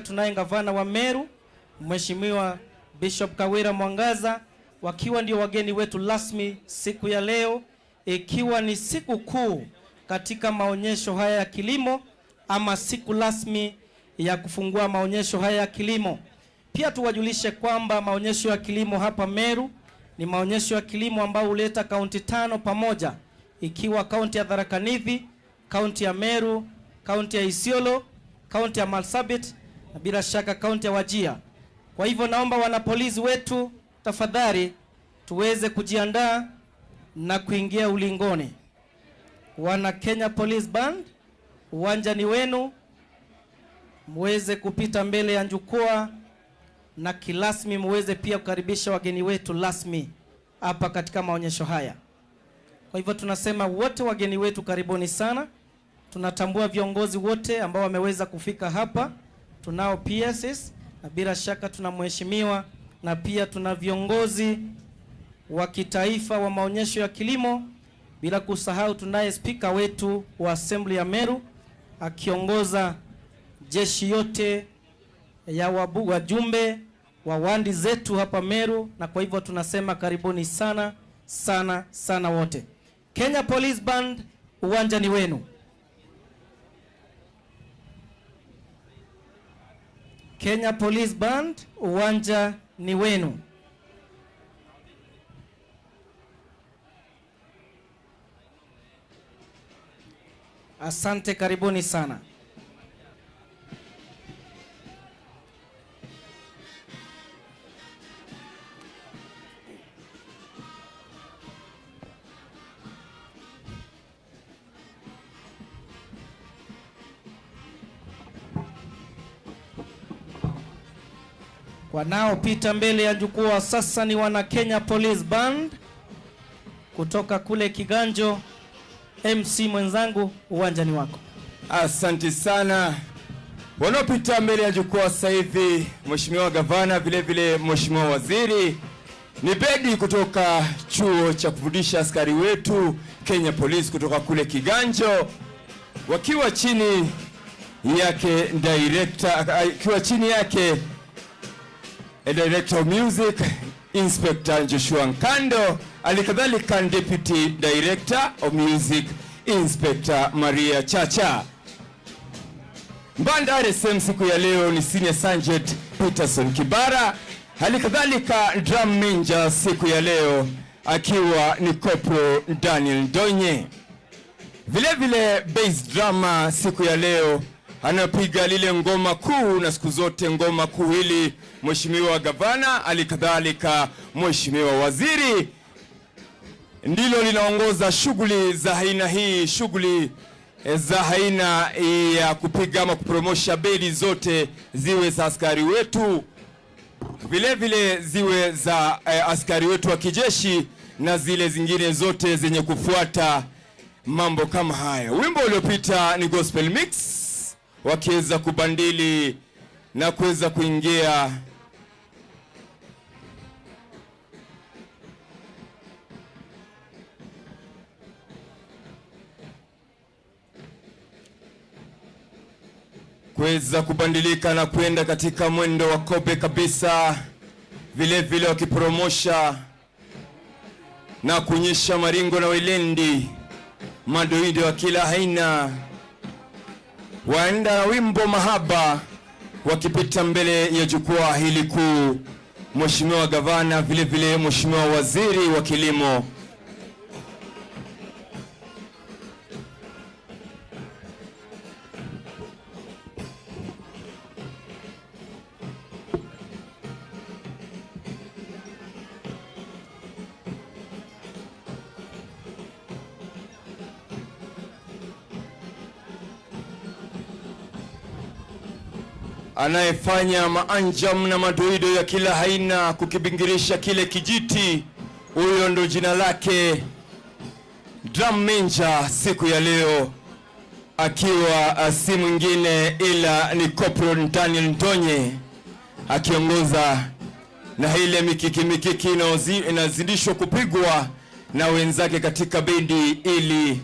Tunaye gavana wa Meru Mheshimiwa Bishop Kawira Mwangaza, wakiwa ndio wageni wetu rasmi siku ya leo, ikiwa ni siku kuu katika maonyesho haya ya kilimo ama siku rasmi ya kufungua maonyesho haya ya kilimo. Pia tuwajulishe kwamba maonyesho ya kilimo hapa Meru ni maonyesho ya kilimo ambayo huleta kaunti tano pamoja, ikiwa kaunti ya Tharaka Nithi, kaunti ya Meru, kaunti ya Isiolo, kaunti ya Marsabit na bila shaka kaunti ya Wajir. Kwa hivyo naomba wanapolisi wetu tafadhali tuweze kujiandaa na kuingia ulingoni. Wana Kenya Police Band, uwanja ni wenu, muweze kupita mbele ya jukwaa na kirasmi muweze pia kukaribisha wageni wetu rasmi hapa katika maonyesho haya. Kwa hivyo tunasema wote wageni wetu karibuni sana. Tunatambua viongozi wote ambao wameweza kufika hapa. Tunao PSs na bila shaka tuna mheshimiwa na pia tuna viongozi wa kitaifa wa maonyesho ya kilimo, bila kusahau tunaye spika wetu wa Assembly ya Meru akiongoza jeshi yote ya wajumbe wa wandi zetu hapa Meru, na kwa hivyo tunasema karibuni sana sana sana wote. Kenya Police Band, uwanja ni wenu. Kenya Police Band, uwanja ni wenu. Asante, karibuni sana. Wanaopita mbele ya jukwaa sasa ni wana Kenya Police Band kutoka kule Kiganjo. MC mwenzangu, uwanja ni wako. Asante sana. Wanaopita mbele ya jukwaa sasa hivi, Mheshimiwa Gavana, vile vile Mheshimiwa Waziri, ni bendi kutoka chuo cha kufundisha askari wetu Kenya Police kutoka kule Kiganjo, wakiwa chini yake director, akiwa chini yake Director of Music Inspector Joshua Nkando, alikadhalika Deputy Director of Music Inspector Maria Chacha. Band RSM siku ya leo ni Senior Sergeant Peterson Kibara, halikadhalika Drum Major siku ya leo akiwa ni Corporal Daniel Ndonye. Vile vile bass drummer siku ya leo anapiga lile ngoma kuu, na siku zote ngoma kuu hili Mheshimiwa Gavana, alikadhalika Mheshimiwa Waziri, ndilo linaongoza shughuli za aina hii, shughuli za aina ya kupiga ama kupromosha bendi zote ziwe za askari wetu, vile vile ziwe za askari wetu wa kijeshi na zile zingine zote zenye kufuata mambo kama haya. Wimbo uliopita ni Gospel Mix, wakiweza kubandili na kuweza kuingia kuweza kubadilika na kwenda katika mwendo wa kobe kabisa, vile vile wakipromosha na kuonyesha maringo na welendi madoido wa kila aina, waenda na wimbo mahaba wakipita mbele ya jukwaa hili kuu, Mheshimiwa Gavana, vile vile Mheshimiwa Waziri wa Kilimo. Anayefanya maanjam na madoido ya kila aina kukibingirisha kile kijiti, huyo ndo jina lake Drum Major siku ya leo, akiwa si mwingine ila ni Corporal Daniel Ndonye akiongoza na ile mikiki mikiki inazidishwa kupigwa na wenzake katika bendi ili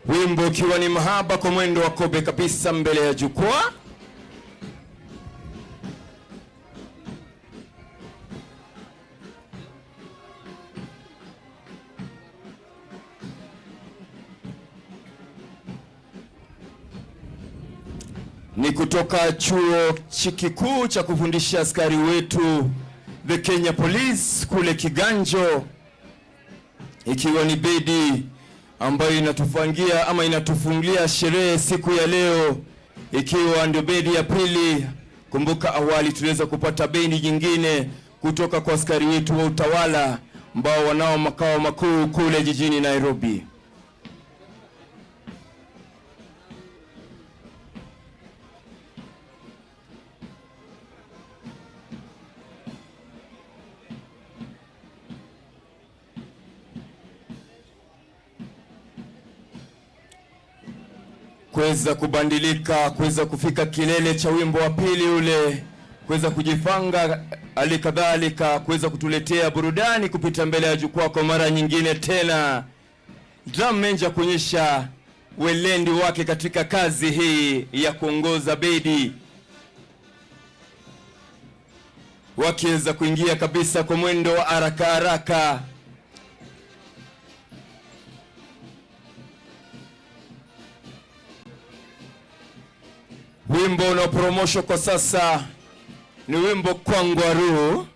Wimbo ukiwa ni mahaba kwa mwendo wa kobe kabisa mbele ya jukwaa. Ni kutoka chuo kikuu cha kufundisha askari wetu the Kenya Police kule Kiganjo, ikiwa ni bedi ambayo inatufangia ama inatufungia sherehe siku ya leo, ikiwa ndio bedi ya pili. Kumbuka awali tuliweza kupata bendi nyingine kutoka kwa askari wetu wa utawala ambao wanao makao makuu kule jijini Nairobi. Kuweza kubandilika, kuweza kufika kilele cha wimbo wa pili ule, kuweza kujipanga, hali kadhalika kuweza kutuletea burudani kupita mbele ya jukwaa kwa mara nyingine tena. Drum Major kuonyesha welendi wake katika kazi hii ya kuongoza bedi, wakiweza kuingia kabisa kwa mwendo wa haraka haraka. Wimbo unaopromoshwa kwa sasa ni wimbo Kwangwaru.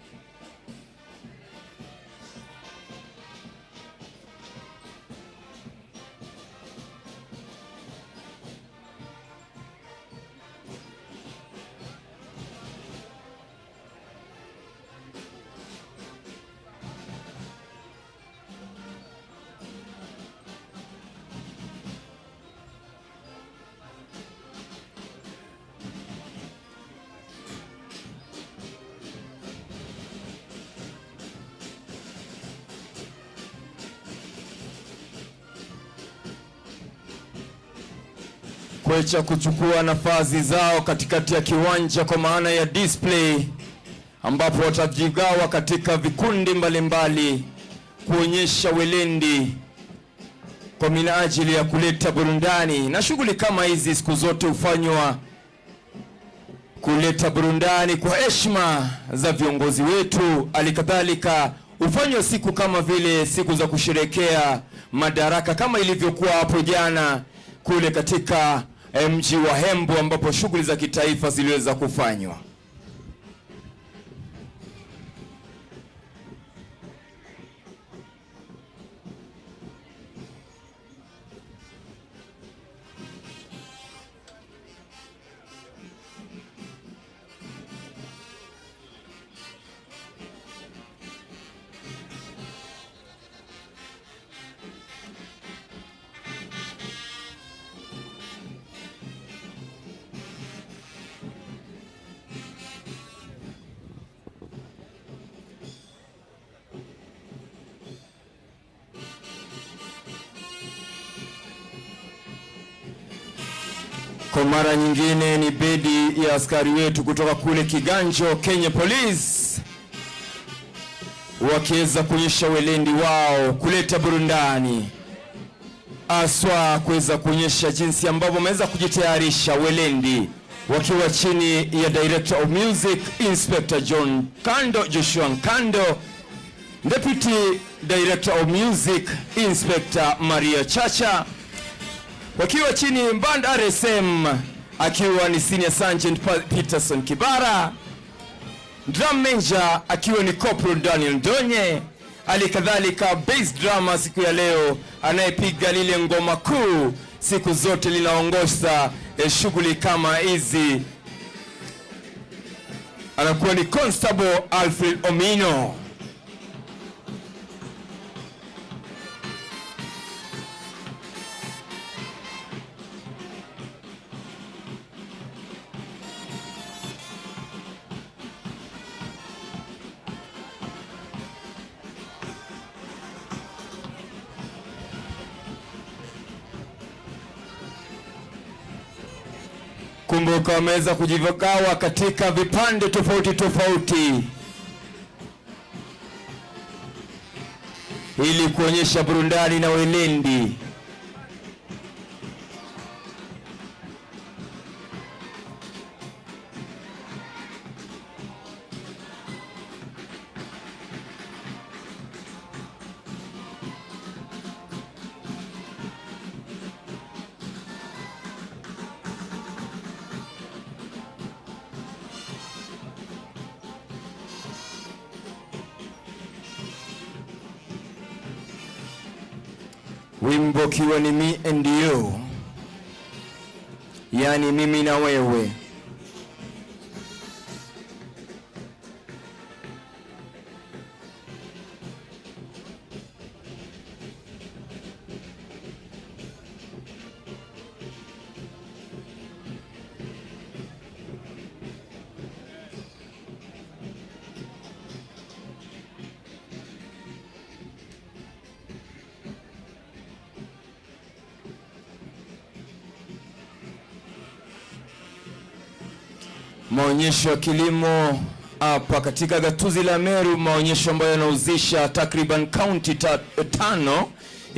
Kwecha kuchukua nafasi zao katikati ya kiwanja kwa maana ya display, ambapo watajigawa katika vikundi mbalimbali kuonyesha welendi kwa minajili ya kuleta burudani, na shughuli kama hizi siku zote hufanywa kuleta burudani kwa heshima za viongozi wetu. Alikadhalika hufanywa siku kama vile siku za kusherekea madaraka kama ilivyokuwa hapo jana kule katika mji wa Hembu ambapo shughuli za kitaifa ziliweza kufanywa. Kwa mara nyingine ni bedi ya askari wetu kutoka kule Kiganjo, Kenya Police, wakiweza kuonyesha welendi wao kuleta burudani, aswa kuweza kuonyesha jinsi ambavyo wameweza kujitayarisha welendi, wakiwa chini ya Director of Music Inspector John Kando, Joshua Kando, Deputy Director of Music Inspector Maria Chacha, wakiwa chini Band RSM akiwa ni Senior Sergeant Peterson Kibara, Drum Major akiwa ni Corporal Daniel Ndonye, hali kadhalika bass drummer siku ya leo anayepiga lile ngoma kuu siku zote linaongoza shughuli kama hizi anakuwa ni Constable Alfred Omino. Kumbuka wameweza kujigawa katika vipande tofauti tofauti ili kuonyesha burudani na welendi. Wimbo ukiwa ni "Me and You", yaani mimi na wewe. Maonyesho ya kilimo hapa katika gatuzi la Meru, maonyesho ambayo yanahusisha takriban kaunti tano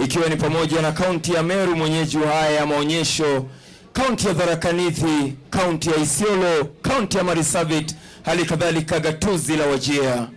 ikiwa ni pamoja na kaunti ya Meru, mwenyeji wa haya maonyesho, kaunti ya Tharaka Nithi, kaunti ya Isiolo, kaunti ya Marsabit, hali kadhalika gatuzi la Wajir.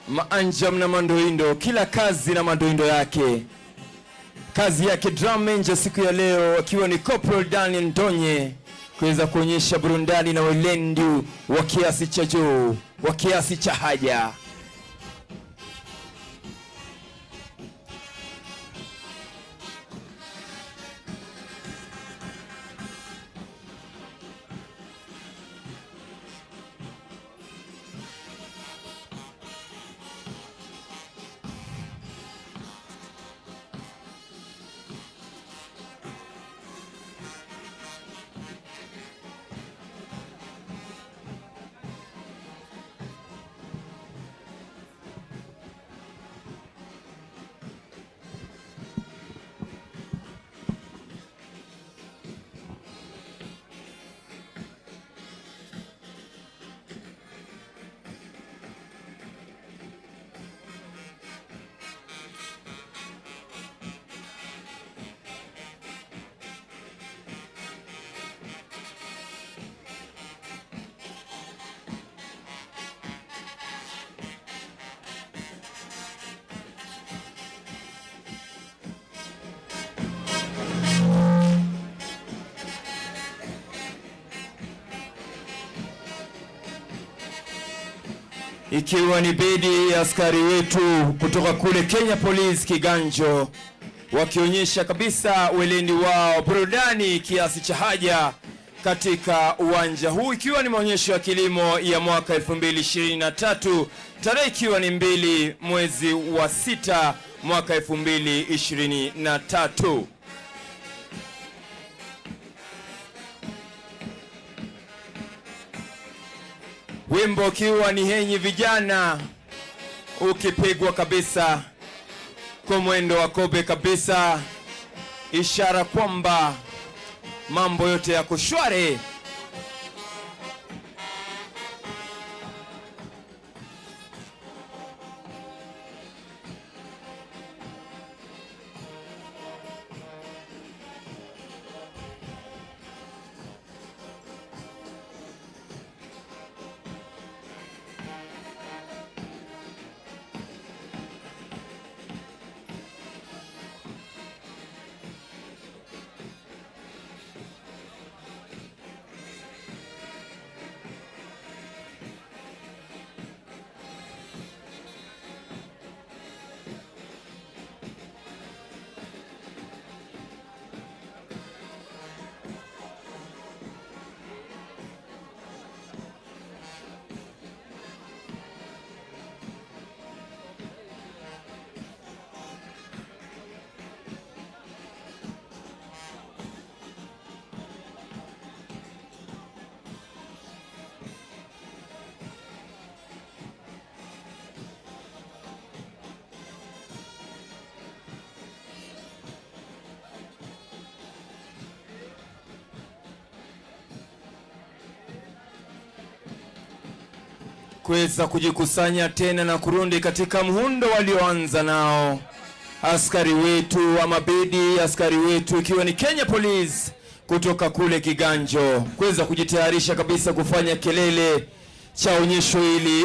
Maanjam na mandoindo, kila kazi na mandoindo yake. Kazi yake drum major siku ya leo akiwa ni Corporal Daniel Ndonye kuweza kuonyesha burudani na welendi wa kiasi cha juu, wa kiasi cha haja. Ikiwa ni bidi ya askari wetu kutoka kule Kenya Police Kiganjo wakionyesha kabisa weledi wao, burudani kiasi cha haja katika uwanja huu, ikiwa ni maonyesho ya kilimo ya mwaka 2023, tarehe ikiwa ni 2 mwezi wa 6 mwaka 2023. Wimbo ukiwa ni "Henyi Vijana" ukipigwa kabisa kwa mwendo wa kobe kabisa, ishara kwamba mambo yote yako shwari. Kuweza kujikusanya tena na kurudi katika muundo walioanza nao. Askari wetu wa mabedi, askari wetu ikiwa ni Kenya Police kutoka kule Kiganjo kuweza kujitayarisha kabisa kufanya kelele cha onyesho hili.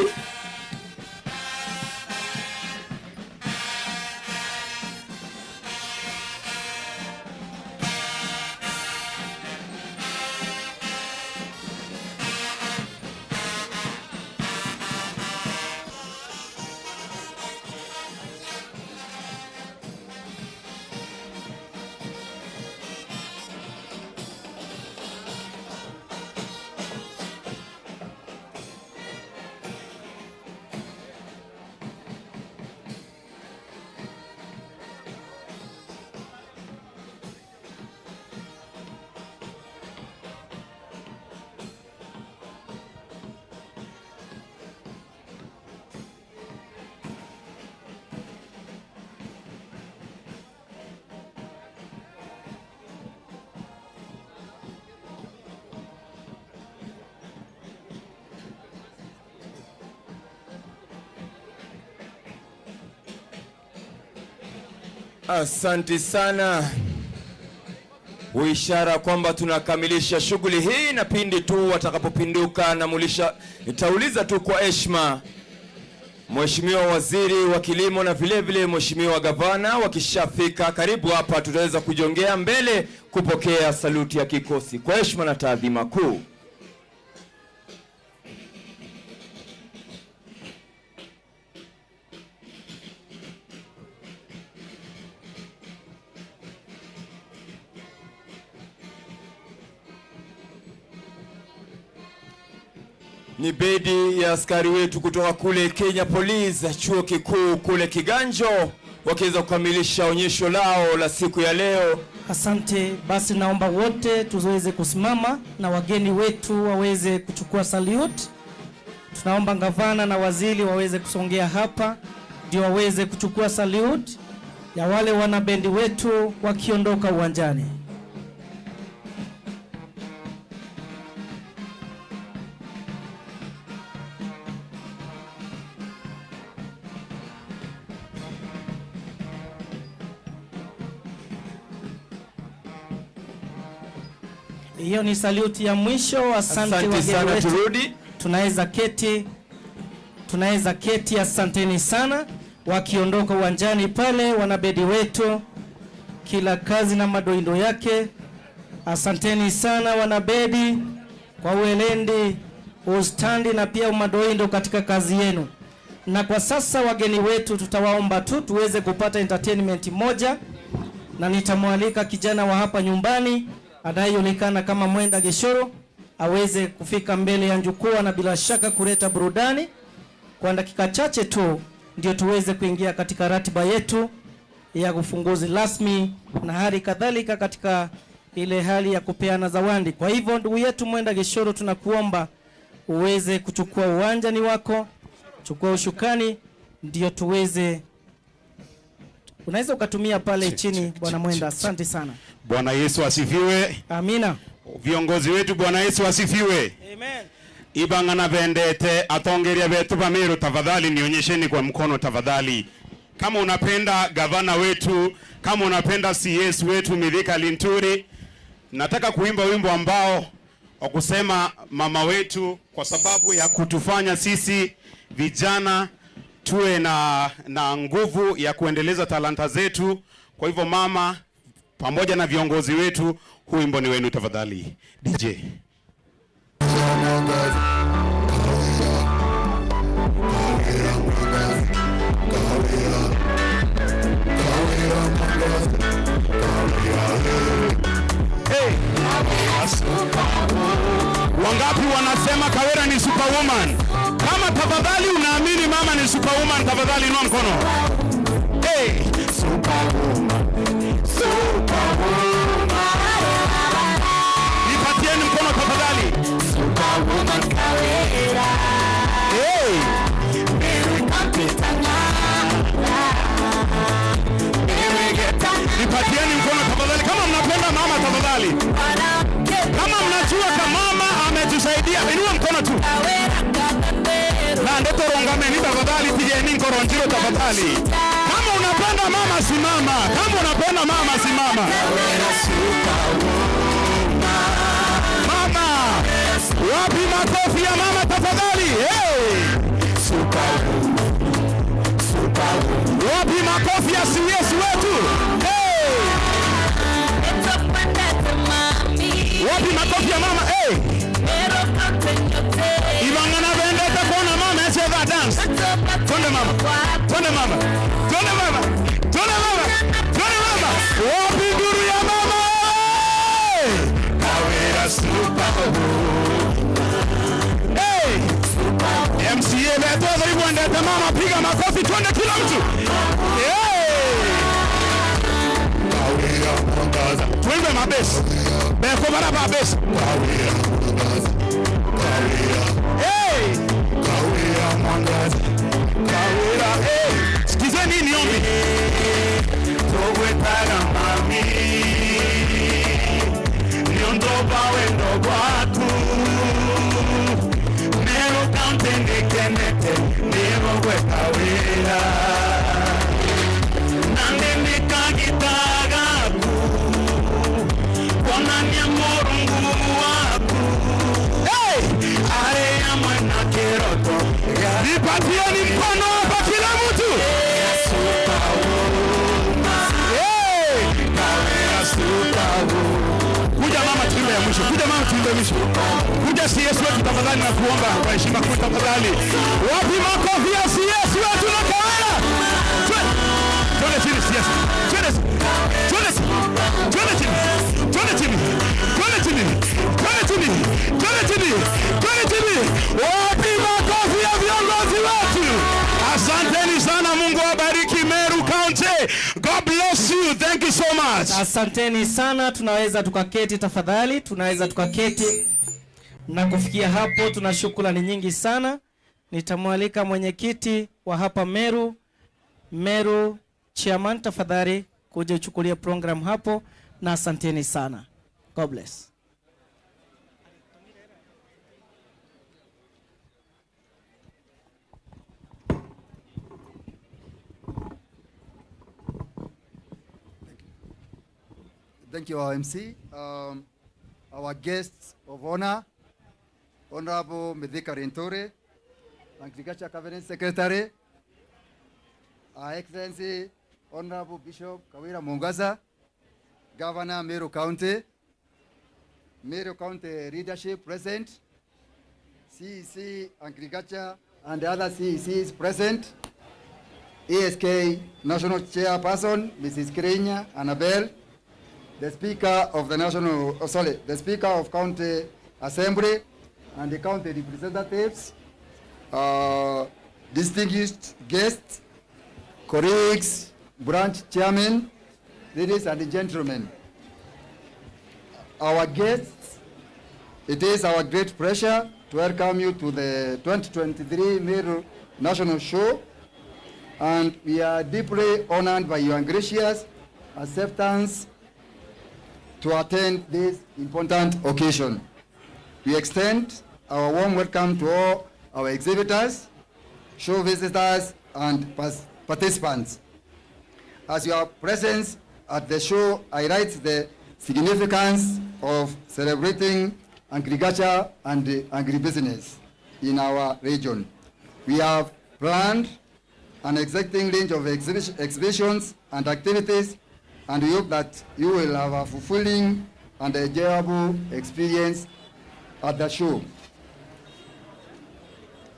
Asante sana, ishara kwamba tunakamilisha shughuli hii, na pindi tu watakapopinduka namulisha, nitauliza tu kwa heshima Mheshimiwa Waziri wa Kilimo na vile vile Mheshimiwa Gavana wakishafika karibu hapa, tutaweza kujongea mbele kupokea saluti ya kikosi kwa heshima na taadhima kuu. Ni bedi ya askari wetu kutoka kule Kenya Police, chuo kikuu kule Kiganjo, wakiweza kukamilisha onyesho lao la siku ya leo. Asante. Basi naomba wote tuweze kusimama na wageni wetu waweze kuchukua salute. Tunaomba gavana na waziri waweze kusongea hapa ndio waweze kuchukua salute ya wale wanabendi wetu wakiondoka uwanjani. Hiyo ni saluti ya mwisho. Asante wageni sana, wetu. Turudi. Tunaweza keti, tunaweza keti. Asanteni sana. Wakiondoka uwanjani pale, wanabedi wetu, kila kazi na madoindo yake. Asanteni sana wanabedi kwa uelendi, ustandi na pia umadoindo katika kazi yenu. Na kwa sasa wageni wetu tutawaomba tu tuweze kupata entertainment moja, na nitamwalika kijana wa hapa nyumbani anayejulikana kama Mwenda Geshoro aweze kufika mbele ya jukwaa na bila shaka kuleta burudani kwa dakika chache tu, ndio tuweze kuingia katika ratiba yetu ya ufunguzi rasmi na hali kadhalika katika ile hali ya kupeana zawadi. Kwa hivyo ndugu yetu Mwenda Geshoro, tunakuomba uweze kuchukua uwanja ni wako, chukua ushukani ndio tuweze, unaweza ukatumia pale chini bwana Mwenda. Asante sana. Bwana Yesu asifiwe. Amina. Viongozi wetu, Bwana Yesu asifiwe. Amen. Ibangana vendete atongeria betu ba tafadhali nionyesheni kwa mkono tafadhali. Kama unapenda gavana wetu, kama unapenda CS wetu Mithika Linturi, nataka kuimba wimbo ambao wa kusema mama wetu, kwa sababu ya kutufanya sisi vijana tuwe na nguvu ya kuendeleza talanta zetu. Kwa hivyo mama, pamoja na viongozi wetu, huu wimbo ni wenu tafadhali. DJ. Hey. Wangapi wanasema Kawira ni superwoman? Kama tafadhali unaamini mama ni superwoman, tafadhali inua mkono. Hey. Superwoman. Superwoman. Nipatieni mkono tafadhali. Superwoman Kawira. Hey. Nipatieni mkono tafadhali kama mnapenda mama tafadhali. Kama mnajua kama mama ametusaidia, inua mkono tu. Na ndoto rongameni tafadhali, pigeni nkoronjiro tafadhali. Kama unapenda mama, simama. Kama unapenda mama, simama. Mama, wapi makofi ya mama tafadhali? Hey! Wapi makofi ya CS wetu? Hey! Wapi makofi ya mama? Hey! Ibangana bendete kuona mama echeza dance. Twende mama. Twende mama. Twende mama. Twende mama. Twende mama. Wapi nduru ya mama? Kawira super. Hey! MCA wetu karibu mama, piga makofi, twende kila mtu. Hey! Twende mabesi. Beko bara mabesi. Hey! Kawira, hey! Sikizeni niombi. Togwetaga mami. Niondoba wendo gwaku. Meru County ndikenete nigogweta wira. Nandi ndikagitagaku. Kuonania Mũrungu waku. Hey! Arĩa mwena kĩroto. Nipatieni mkono hapa kila mtu. Hey! Kuja mama tuimbe ya mwisho. Kuja mama tuimbe mwisho. Kuja CS wetu tafadhali na kuomba kwa heshima kuu tafadhali. Wapi makofi ya CS wetu na Kawira? Twende chini CS. Twende. Twende. Twende chini. Twende chini. Twende chini. Twende chini. Twende chini. Twende chini. Wapi makofi ya viongozi wetu? Asanteni sana, Mungu awabariki Meru County. God bless you. Thank you so much. Asanteni sana, tunaweza tukaketi tafadhali, tunaweza tukaketi. Na kufikia hapo, tuna shukrani nyingi sana. Nitamwalika mwenyekiti wa hapa Meru, Meru Chairman, tafadhali kuja uchukulie program hapo, na asanteni sana. God bless. Thank you, our MC. Our guests of honor, Honorable Mithika Linturi, Agriculture Cabinet Secretary, Our Excellency, Honorable Bishop Kawira Mwangaza, Governor Meru County, Meru County leadership present, CEC Agriculture and other CECs present, ASK National Chairperson, Mrs. Kirinya Annabel, the Speaker of the National, oh, sorry, the Speaker of County Assembly and the county representatives, distinguished guests, colleagues, branch chairmen, ladies and gentlemen. Our guests, it is our great pleasure to welcome you to the 2023 Meru National Show, and we are deeply honored by your gracious acceptance to attend this important occasion. We extend our warm welcome to all our exhibitors, show visitors, and participants. As your presence at the show highlights the significance of celebrating agriculture and agribusiness in our region. We have planned an exciting range of exhibitions and activities, and we hope that you will have a fulfilling and enjoyable experience at the show.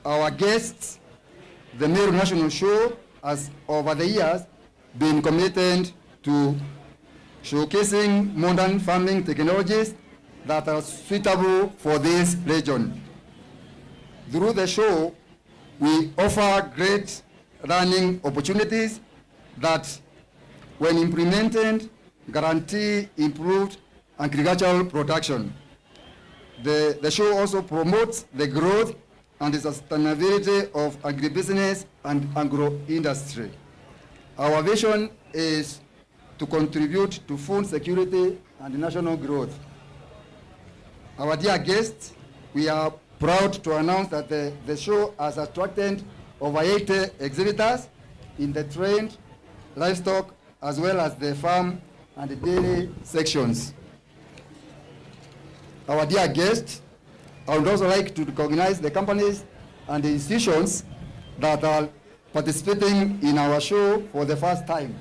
Our guests, the Meru National Show has over the years been committed to showcasing modern farming technologies that are suitable for this region. Through the show, we offer great learning opportunities that, when implemented, guarantee improved agricultural production. The show also promotes the growth and the sustainability of agribusiness and agro-industry. Our vision is to contribute to food security and national growth. Our dear guests, we are proud to announce that the show has attracted over 80 exhibitors in the trade, livestock, as well as the farm and dairy sections. Our dear guests, I would also like to recognize the companies and the institutions that are participating in our show for the first time.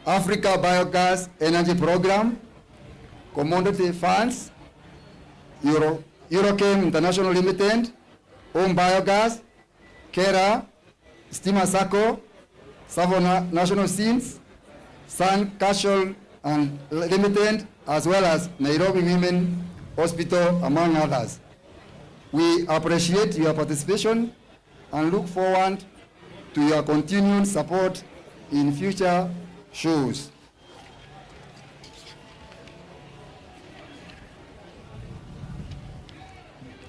Africa Biogas Energy Program, Commodity Funds, Eurochem International Limited, Home Biogas, Kera, Stima Sacco, Savo National Seeds, Sun Casual and Limited, as well as Nairobi Women Hospital, among others. We appreciate your participation and look forward to your continued support in future shows.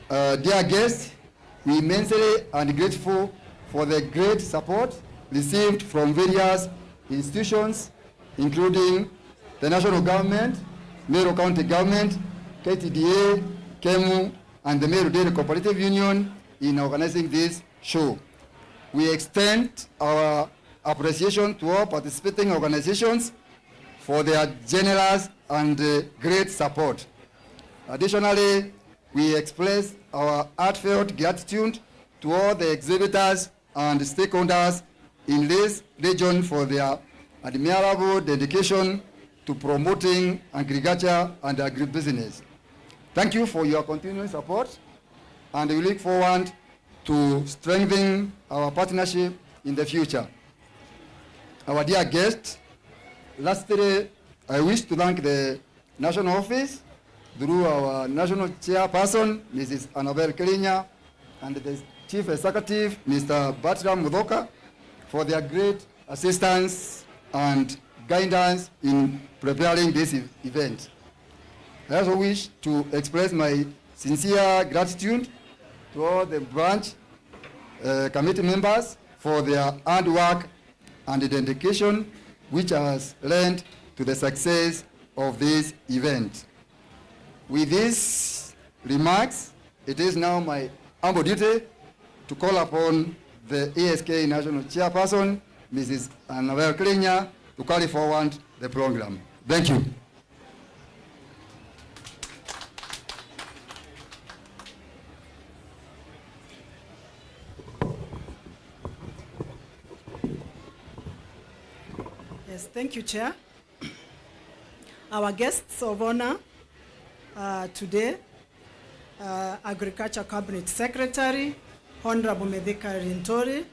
Dear guests, we immensely and grateful for the great support received from various institutions, including the national government, Meru County Government, KTDA, KEMU, and the Meru Dairy Cooperative Union in organizing this show. We extend our appreciation to all participating organizations for their generous and great support. Additionally, we express our heartfelt gratitude to all the exhibitors and stakeholders in this region for their admirable dedication to promoting agriculture and agribusiness. Thank you for your continuing support, and we look forward to strengthening our partnership in the future. Our dear guests, lastly, I wish to thank the National Office through our National Chairperson, Mrs. Annabel Kirinya, and the Chief Executive, Mr. Bertram Muthoka, for their great assistance and guidance in preparing this event. I also wish to express my sincere gratitude to all the branch committee members for their hard work and dedication, which has led to the success of this event. With these remarks, it is now my humble duty to call upon the ASK National Chairperson, Mrs. Annabel Kirinya, to carry forward the program. Thank you. Yes, thank you, Chair. Our guests of honor today, Agriculture Cabinet Secretary, Honorable Mithika Linturi,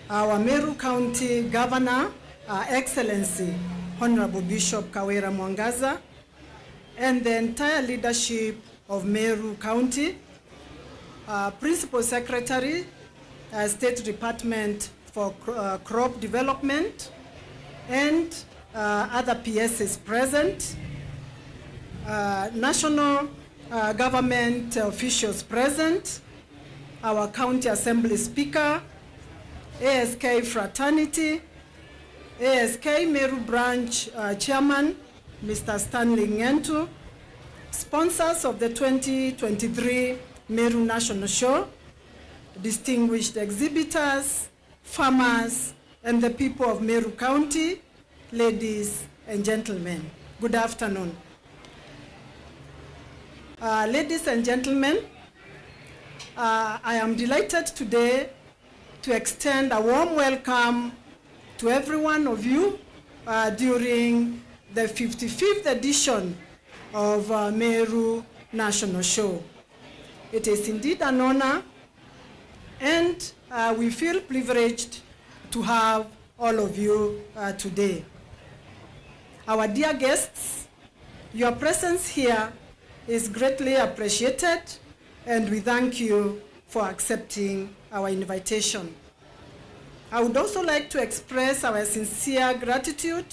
our Meru County Governor, Excellency, Honorable Bishop Kawira Mwangaza, and the entire leadership of Meru County, Principal Secretary, State Department for Crop Development, and other PSs present, national government officials present, our County Assembly Speaker, ASK Fraternity, ASK Meru Branch Chairman, Mr. Stanley Ngentu, sponsors of the 2023 Meru National Show, distinguished exhibitors, farmers, and the people of Meru County, ladies and gentlemen, good afternoon. Ladies and gentlemen, I am delighted today to extend a warm welcome to every one of you during the 55th edition of Meru National Show. It is indeed an honor, and we feel privileged to have all of you today. Our dear guests, your presence here is greatly appreciated, and we thank you for accepting our invitation. I would also like to express our sincere gratitude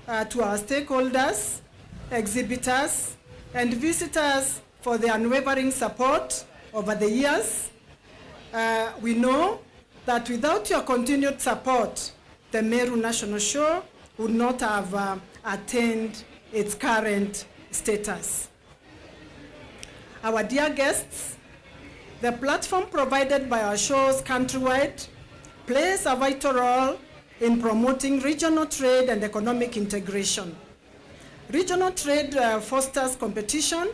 to our stakeholders, exhibitors, and visitors for their unwavering support over the years. We know that without your continued support, the Meru National Show would not have attained its current status. Our dear guests, the platform provided by our shows countrywide plays a vital role in promoting regional trade and economic integration. Regional trade fosters competition,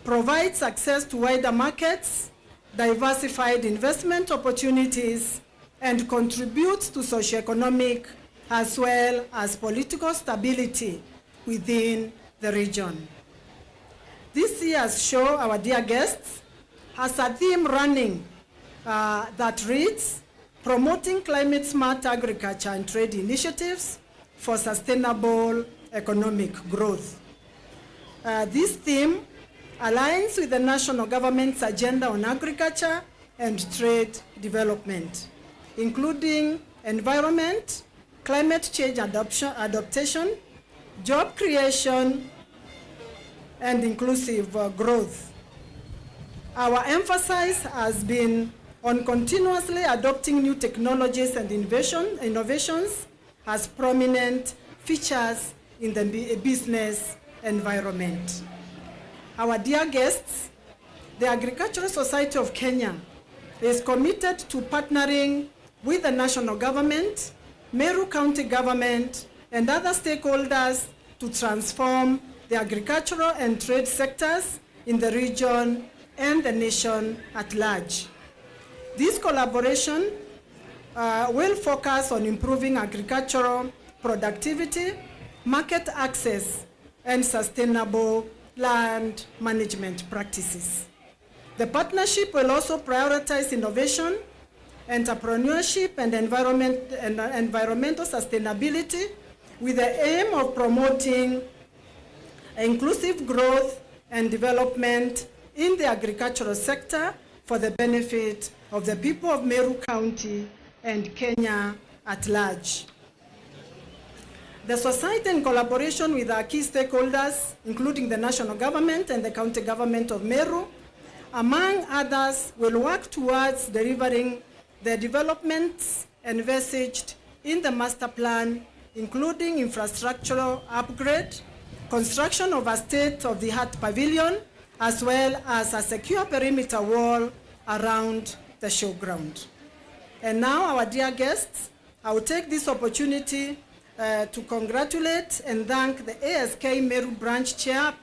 provides access to wider markets, diversified investment opportunities, and contributes to socioeconomic as well as political stability within the region. This year's show, our dear guests, has a theme running that reads, Promoting Climate Smart Agriculture and Trade Initiatives for Sustainable Economic Growth. This theme aligns with the national government's agenda on agriculture and trade development, including environment, climate change adaptation, job creation, and inclusive growth. Our emphasis has been on continuously adopting new technologies and innovations as prominent features in the business environment. Our dear guests, the Agricultural Society of Kenya is committed to partnering with the national government, Meru County government, and other stakeholders to transform the agricultural and trade sectors in the region and the nation at large. This collaboration will focus on improving agricultural productivity, market access, and sustainable land management practices. The partnership will also prioritize innovation, entrepreneurship, and environmental sustainability with the aim of promoting inclusive growth and development in the agricultural sector for the benefit of the people of Meru County and Kenya at large. The society, in collaboration with our key stakeholders, including the national government and the county government of Meru, among others, will work towards delivering the developments envisaged in the master plan, including infrastructural upgrade, construction of a state-of-the-art pavilion, as well as a secure perimeter wall around the showground. And now, our dear guests, I will take this opportunity to congratulate and thank the ASK Meru Branch Chair,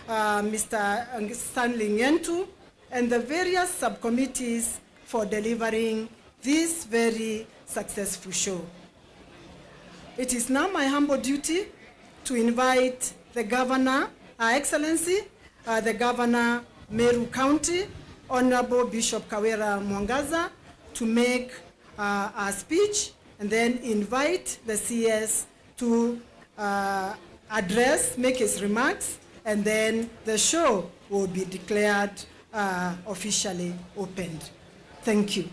Mr. Stanley Ngentu, and the various subcommittees for delivering this very successful show. It is now my humble duty to invite the Governor, Her Excellency, the Governor, Meru County, Honorable Bishop Kawira Mwangaza, to make a speech and then invite the CS to make his remarks, and then the show will be declared officially opened. Thank you.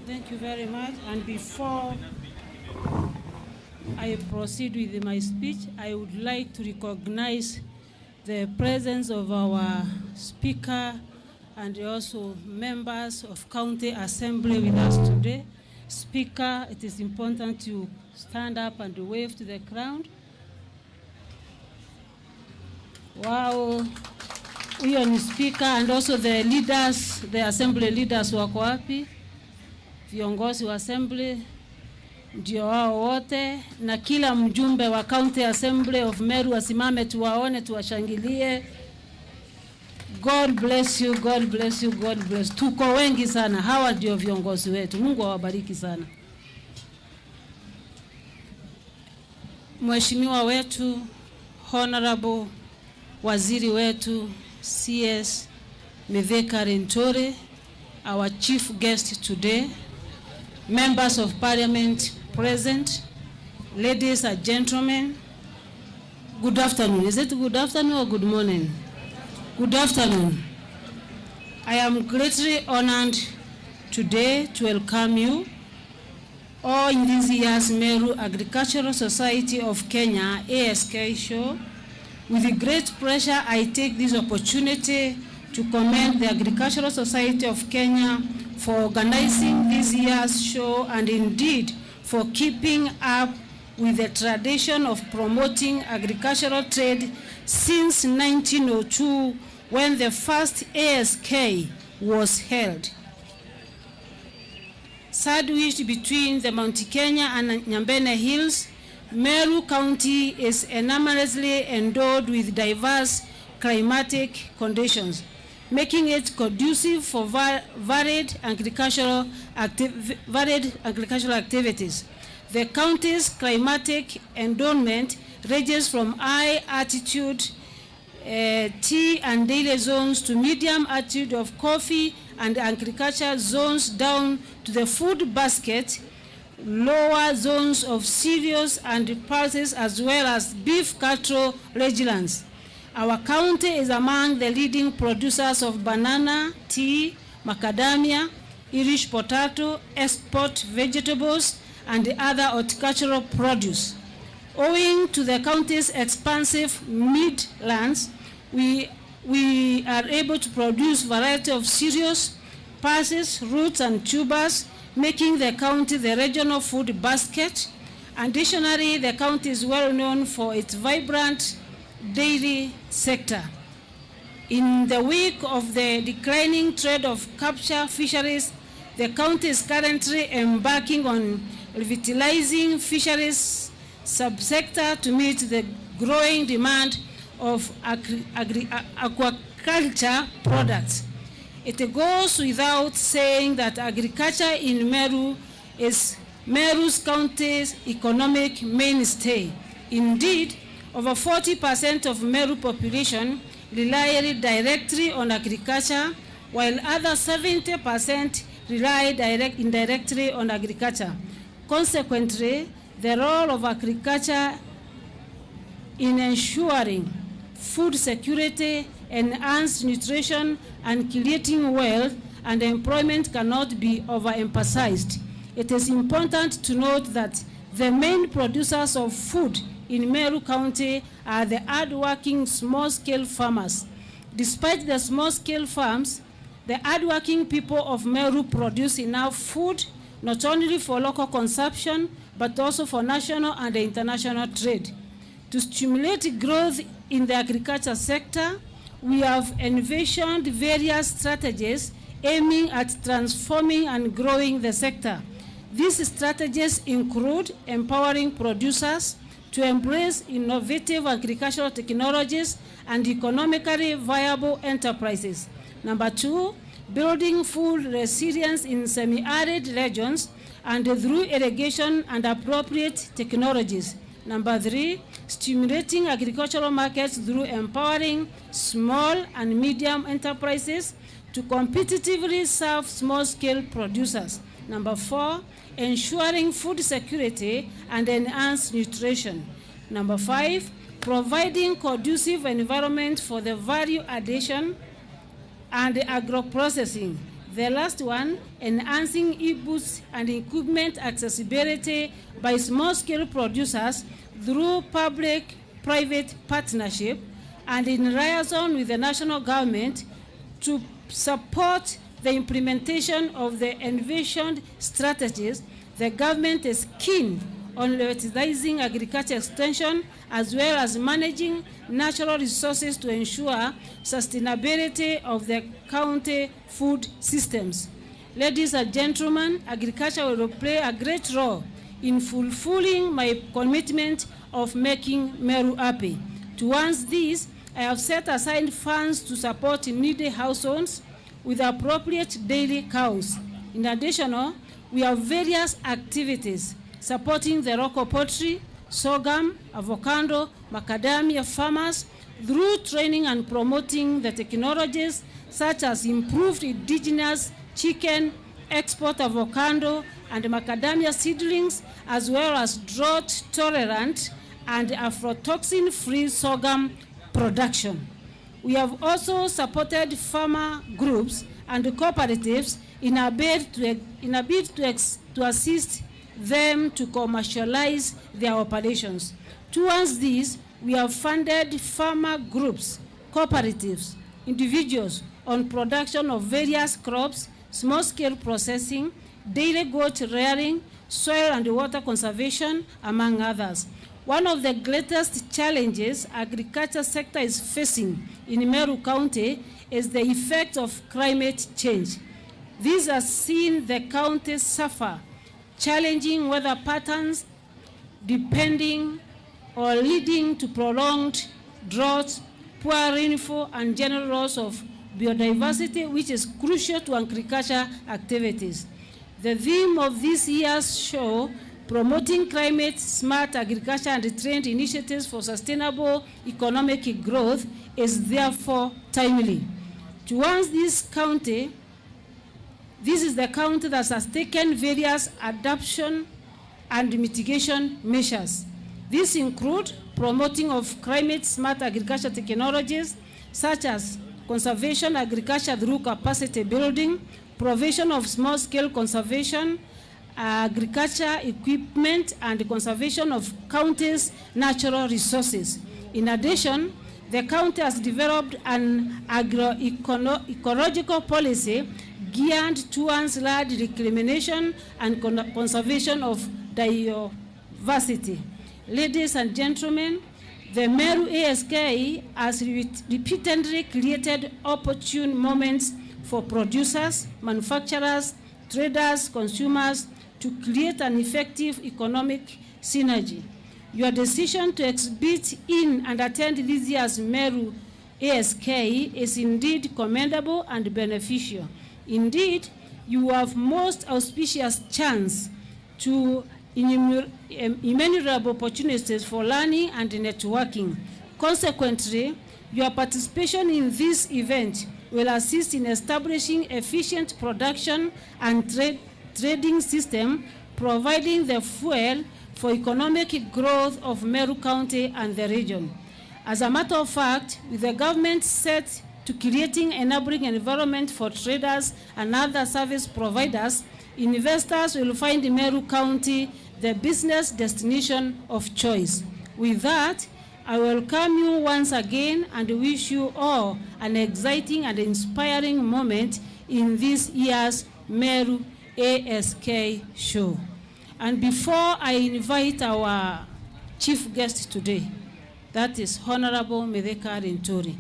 Thank you very much. And before I proceed with my speech, I would like to recognize the presence of our speaker and also members of County Assembly with us today. Speaker, it is important to stand up and wave to the crowd. Wow. Huyo ni speaker, and also the leaders, the assembly leaders wako wapi? Viongozi wa assembly ndio wao wote, na kila mjumbe wa County Assembly of Meru asimame tuwaone, tuwashangilie. God bless you, God bless you, God bless. Tuko wengi sana, hawa ndio viongozi wetu. Mungu awabariki sana. Mheshimiwa wetu Honorable Waziri wetu CS Mithika Linturi, our chief guest today, members of parliament present, ladies and gentlemen, good afternoon. Is it good afternoon or good morning? Good afternoon. I am greatly honored today to welcome you all in this year's Meru Agricultural Society of Kenya ASK show. With great pleasure, I take this opportunity to commend the Agricultural Society of Kenya for organizing this year's show and indeed for keeping up with the tradition of promoting agricultural trade since 1902, when the first ASK was held. Sandwiched between the Mount Kenya and Nyambene Hills, Meru County is enormously endowed with diverse climatic conditions, making it conducive for varied agricultural activities. The county's climatic endowment ranges from high altitude tea and dairy zones to medium altitude of coffee and agriculture zones down to the food basket, lower zones of cereals and pulses, as well as beef cattle rangelands. Our county is among the leading producers of banana, tea, macadamia, Irish potato, export vegetables, and other horticultural produce. Owing to the county's expansive midlands, we are able to produce variety of cereals, pulses, roots, and tubers, making the county the regional food basket. Additionally, the county is well known for its vibrant dairy sector. In the wake of the declining trade of capture fisheries, the county is currently embarking on revitalizing fisheries subsector to meet the growing demand of aquaculture products. It goes without saying that agriculture in Meru is Meru's county's economic mainstay. Indeed, over 40% of Meru population rely directly on agriculture, while other 70% rely indirectly on agriculture. Consequently, the role of agriculture in ensuring food security, enhanced nutrition, and creating wealth and employment cannot be overemphasized. It is important to note that the main producers of food in Meru County are the hardworking small-scale farmers. Despite the small-scale farms, the hardworking people of Meru produce enough food not only for local consumption, but also for national and international trade. To stimulate growth in the agriculture sector, we have envisioned various strategies aiming at transforming and growing the sector. These strategies include empowering producers to embrace innovative agricultural technologies and economically viable enterprises. Number 2, building food resilience in semi-arid regions and through irrigation and appropriate technologies. Number 3, stimulating agricultural markets through empowering small and medium enterprises to competitively serve small-scale producers. Number 4, ensuring food security and enhanced nutrition. Number 5, providing conducive environment for the value addition and agro-processing. The last one, enhancing inputs and equipment accessibility by small-scale producers through public-private partnership and in liaison with the national government to support the implementation of the envisioned strategies. The government is keen on revitalizing agriculture extension as well as managing natural resources to ensure sustainability of the county food systems. Ladies and gentlemen, agriculture will play a great role in fulfilling my commitment of making Meru happy. Towards this, I have set aside funds to support needy households with appropriate daily cows. In addition, we have various activities supporting the local poultry, sorghum, avocado, macadamia farmers through training and promoting the technologies such as improved indigenous chicken, export avocado and macadamia seedlings, as well as drought-tolerant and aflatoxin-free sorghum production. We have also supported farmer groups and cooperatives in a bid to assist them to commercialize their operations. Towards this, we have funded farmer groups, cooperatives, individuals on production of various crops, small-scale processing, dairy goat rearing, soil and water conservation, among others. One of the greatest challenges agriculture sector is facing in Meru County is the effect of climate change. These has seen the county suffer challenging weather patterns depending or leading to prolonged droughts, poor rainfall, and general loss of biodiversity, which is crucial to agriculture activities. The theme of this year's show, Promoting Climate Smart Agriculture and Trade Initiatives for Sustainable Economic Growth, is therefore timely. Towards this county, this is the county that has taken various adaptation and mitigation measures. These include promoting of climate smart agriculture technologies such as conservation agriculture through capacity building, provision of small-scale conservation, agriculture equipment, and conservation of county's natural resources. In addition, the county has developed an agroecological policy geared towards land reclamation and conservation of diversity. Ladies and gentlemen, the Meru ASK has repeatedly created opportune moments for producers, manufacturers, traders, consumers to create an effective economic synergy. Your decision to exhibit in and attend this year's Meru ASK is indeed commendable and beneficial. Indeed, you have most auspicious chance to innumerable opportunities for learning and networking. Consequently, your participation in this event will assist in establishing efficient production and trading system, providing the fuel for economic growth of Meru County and the region. As a matter of fact, with the government set to creating enabling environment for traders and other service providers, investors will find Meru County the business destination of choice. With that, I welcome you once again and wish you all an exciting and inspiring moment in this year's Meru ASK show. And before I invite our chief guest today, that is Honorable Mithika Linturi,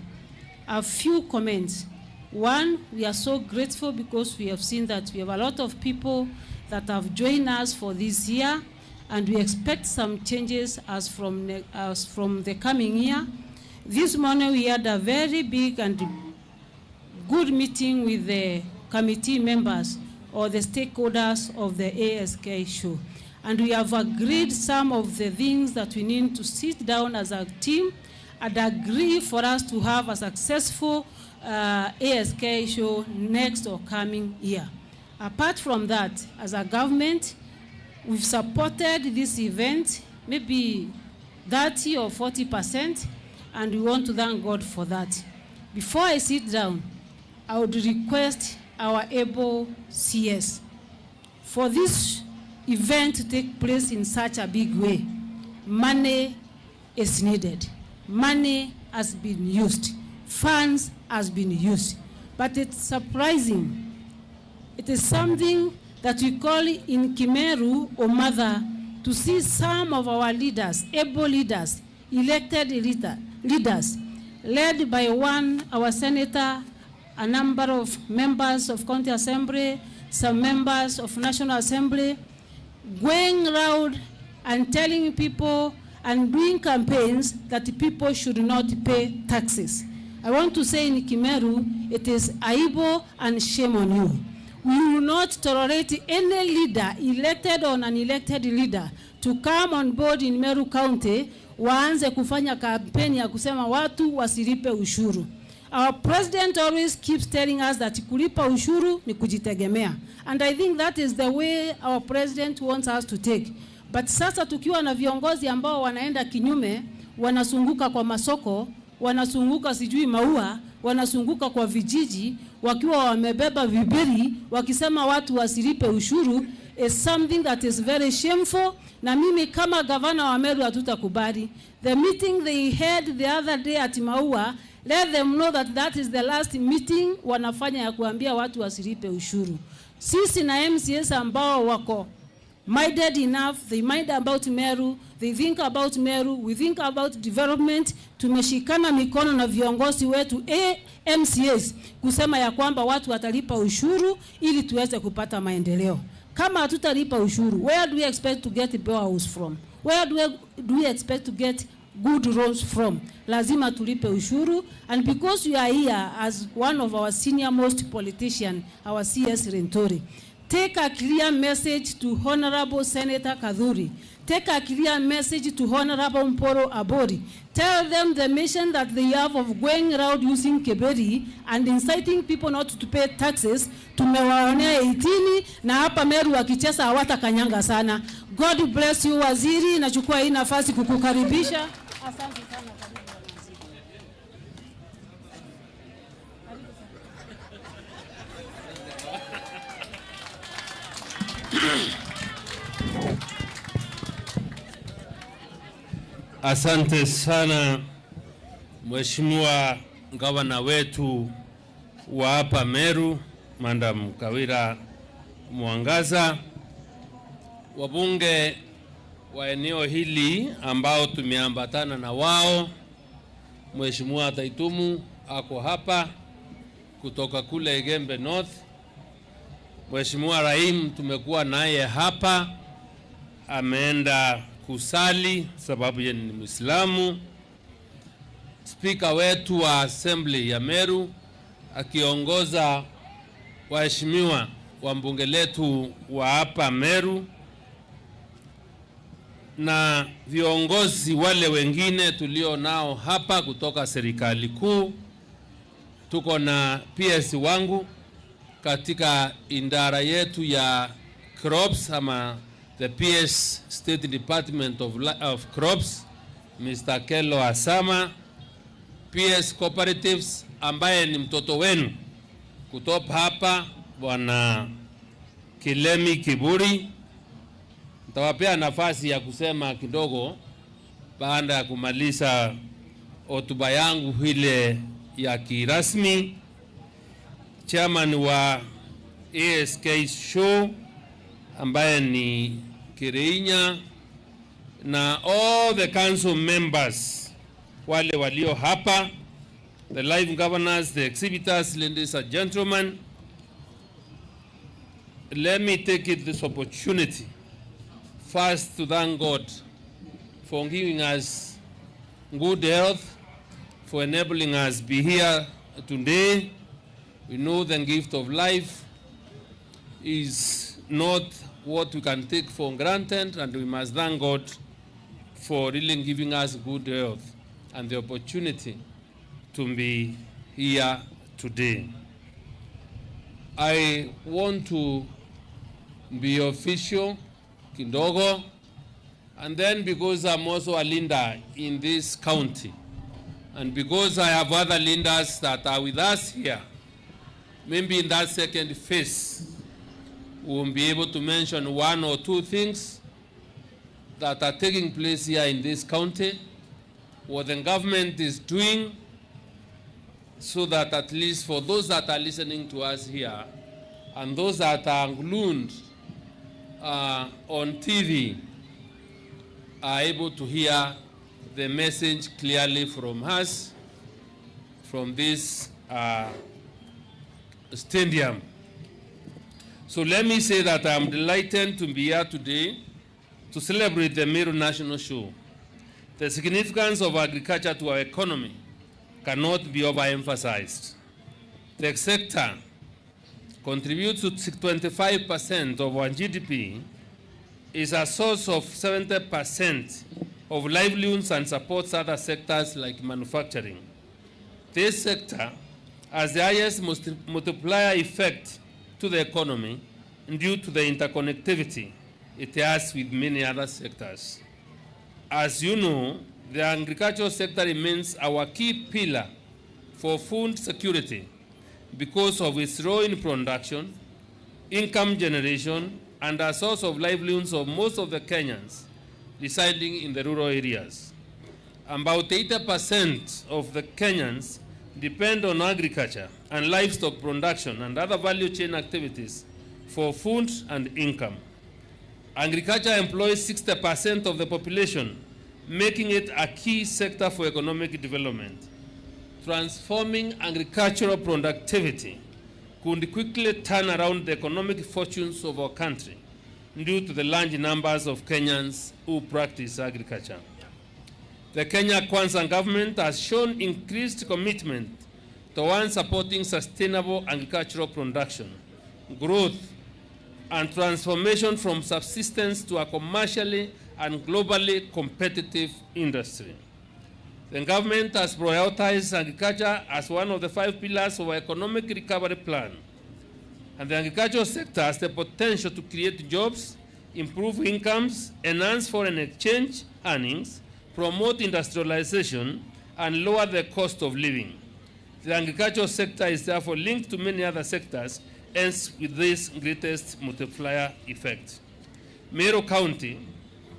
a few comments. One, we are so grateful because we have seen that we have a lot of people that have joined us for this year, and we expect some changes as from the coming year. This morning we had a very big and good meeting with the committee members or the stakeholders of the ASK show. And we have agreed some of the things that we need to sit down as a team and agree for us to have a successful ASK show next or coming year. Apart from that, as a government, we've supported this event, maybe 30 or 40%, and we want to thank God for that. Before I sit down, I would request our able CS for this event to take place in such a big way. Money is needed. Money has been used. Funds has been used. But it's surprising. It is something that we call in Kimeru Omatha, to see some of our leaders, able leaders, elected leaders, led by one, our senator, a number of members of county assembly, some members of national assembly, going round and telling people and doing campaigns that people should not pay taxes. I want to say in Kimeru, it is aibu and shame on you. We will not tolerate any leader, elected or unelected leader, to come on board in Meru County waanze kufanya kampeni ya kusema watu wasilipe ushuru. Our president always keeps telling us that kulipa ushuru ni kujitegemea. And I think that is the way our president wants us to take. But sasa tukiwa na viongozi ambao wanaenda kinyume, wanazunguka kwa masoko, wanazunguka sijui Maua, wanazunguka kwa vijiji wakiwa wamebeba vibiri wakisema watu wasilipe ushuru is something that is very shameful, na mimi kama gavana wa Meru hatutakubali. The meeting they had the other day at Maua Let them know that that is the last meeting wanafanya ya kuambia watu wasilipe ushuru. Sisi na MCAs ambao wako minded enough, they mind about Meru, they think about Meru, we think about development. Tumeshikana mikono na viongozi wetu MCAs kusema ya kwamba watu watalipa ushuru ili tuweze kupata maendeleo. Kama hatutalipa ushuru, where do we expect to get boreholes from? Where do we expect to get good roads from? Lazima tulipe ushuru, and because you are here as one of our senior most politician, our CS Linturi, take a clear message to Honorable Senator Kathuri. Take a clear message to Honorable Mporo Abori. Tell them the mission that they have of going around using kiburi and inciting people not to pay taxes. Tumewaonea 18 na hapa Meru wakicheza hawatakanyanga sana. God bless you, waziri. Nachukua hii nafasi kukukaribisha. Asante sana. Karibu bwana waziri. Karibu sana. Asante sana, Mheshimiwa Gavana wetu wa hapa Meru, Madam Kawira Mwangaza, wabunge wa eneo hili ambao tumeambatana na wao, Mheshimiwa Taitumu ako hapa kutoka kule Igembe North, Mheshimiwa Rahim tumekuwa naye hapa, ameenda kusali sababu yeye ni Muislamu. Spika wetu wa Assembly ya Meru akiongoza waheshimiwa wa mbunge letu wa hapa Meru na viongozi wale wengine tulio nao hapa kutoka serikali kuu. Tuko na PS wangu katika idara yetu ya crops ama the PS State Department of Crops, Mr. Kello Asama, PS Cooperatives ambaye ni mtoto wenu kutoka hapa, Bwana Kilemi Kiburi. Nitawapea nafasi ya kusema kidogo baada ya kumaliza hotuba yangu ile ya kirasmi. Chairman wa ASK Show ambaye ni Kirinya na all the council members wale walio hapa, the live governors, the exhibitors, ladies and gentlemen, let me take it this opportunity first to thank God for giving us good health, for enabling us be here today. We know the gift of life is not what we can take for granted, and we must thank God for really giving us good health and the opportunity to be here today. I want to be official kidogo, and then because I'm also a leader in this county, and because I have other leaders that are with us here, maybe in that second phase, we will be able to mention one or two things that are taking place here in this county, what the government is doing, so that at least for those that are listening to us here and those that are glued on TV are able to hear the message clearly from us, from this stadium. So let me say that I am delighted to be here today to celebrate the Meru National Show. The significance of agriculture to our economy cannot be overemphasized. The sector contributes to 25% of our GDP, is a source of 70% of livelihoods and supports other sectors like manufacturing. This sector has the highest multiplier effect to the economy due to the interconnectivity it has with many other sectors. As you know, the agricultural sector remains our key pillar for food security because of its role in production, income generation, and a source of livelihoods of most of the Kenyans residing in the rural areas. About 80% of the Kenyans depend on agriculture and livestock production and other value chain activities for food and income. Agriculture employs 60% of the population, making it a key sector for economic development. Transforming agricultural productivity could quickly turn around the economic fortunes of our country due to the large numbers of Kenyans who practice agriculture. The Kenya Kwanza government has shown increased commitment towards supporting sustainable agricultural production, growth, and transformation from subsistence to a commercially and globally competitive industry. The government has prioritized agriculture as one of the 5 pillars of our economic recovery plan. And the agricultural sector has the potential to create jobs, improve incomes, enhance foreign exchange earnings, promote industrialization, and lower the cost of living. The agricultural sector is therefore linked to many other sectors, hence with this greatest multiplier effect. Meru County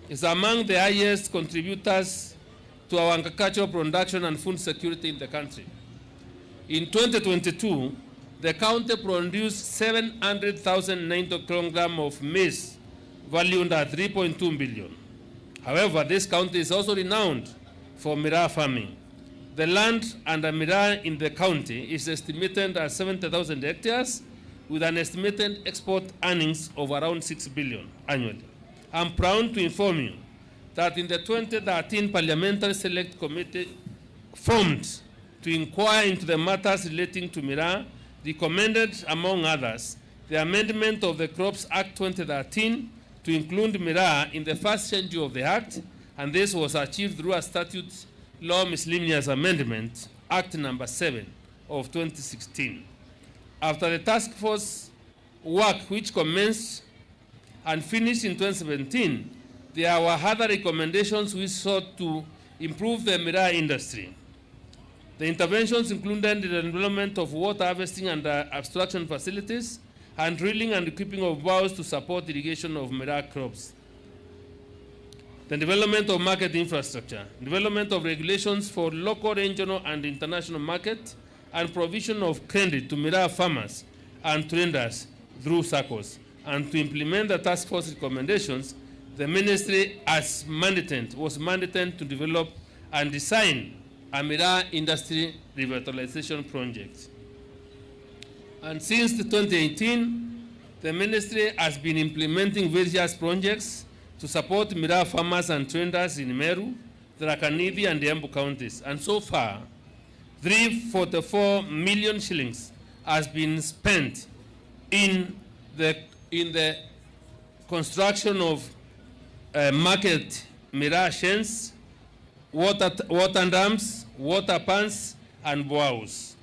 is among the highest contributors to our agricultural production and food security in the country. In 2022, the county produced 700,090 kilograms of maize, valued at 3.2 billion. However, this county is also renowned for miraa farming. The land under miraa in the county is estimated at 70,000 hectares, with an estimated export earnings of around 6 billion annually. I'm proud to inform you that in the 2013 Parliamentary Select Committee formed to inquire into the matters relating to miraa, recommended, among others, the amendment of the Crops Act 2013 to include miraa in the first schedule of the Act, and this was achieved through a statute law miscellaneous amendment, Act number 7 of 2016. After the task force work, which commenced and finished in 2017, there were other recommendations which sought to improve the miraa industry. The interventions included the development of water harvesting and abstraction facilities, and drilling and equipping of wells to support irrigation of miraa crops. The development of market infrastructure, development of regulations for local, regional, and international market, and provision of credit to miraa farmers and traders through SACCOs. And to implement the task force recommendations, the ministry as mandated, was mandated to develop and design a miraa industry revitalization project. And since 2018, the ministry has been implementing various projects to support miraa farmers and traders in Meru, Tharaka Nithi, and Embu counties. And so far, 344 million shillings has been spent in the construction of market miraa sheds, water dams, water pans, and boreholes.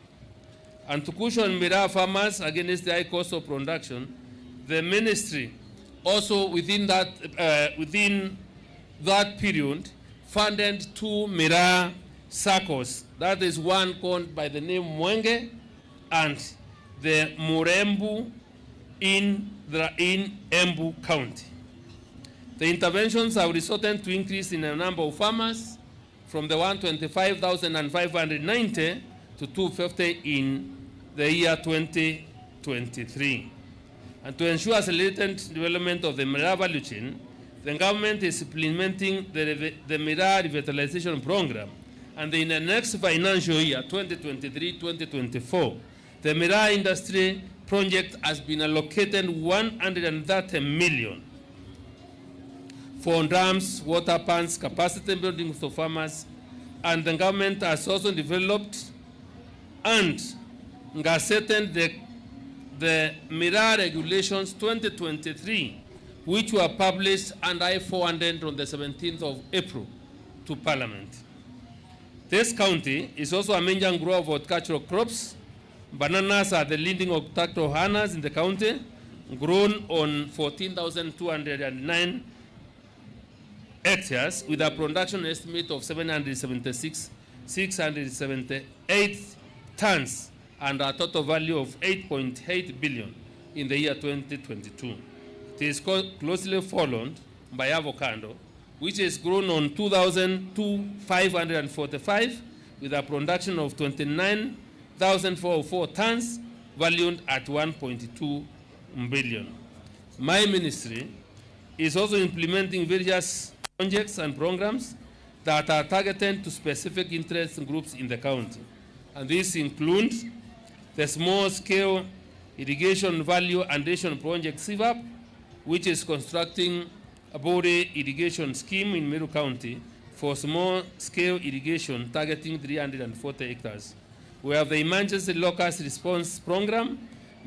And to cushion miraa farmers against the high cost of production, the ministry also within that period funded 2 miraa SACCOs. That is one called by the name Mwenge and the Murembu in Embu County. The interventions have resulted to increase in the number of farmers from the 125,590 to 250 in the year 2023. And to ensure accelerated development of the miraa value chain, the government is implementing the miraa revitalization program. And in the next financial year, 2023-2024, the miraa industry project has been allocated 130 million for dams, water pans, capacity building for farmers, and the government has also developed and gazetted the miraa regulations 2023, which were published and I forwarded on the 17th of April to Parliament. This county is also a major grower of horticultural crops. Bananas are the leading horticultural earners in the county, grown on 14,209 hectares with a production estimate of 776,678 tons and a total value of 8.8 billion in the year 2022. It is closely followed by avocado, which is grown on 2,545 with a production of 29 1,404 tons valued at 1.2 billion. My ministry is also implementing various projects and programs that are targeted to specific interest groups in the county. And this includes the small-scale irrigation value addition project CVAP, which is constructing a body irrigation scheme in Meru County for small-scale irrigation targeting 340 hectares. We have the Emergency Locust Response Program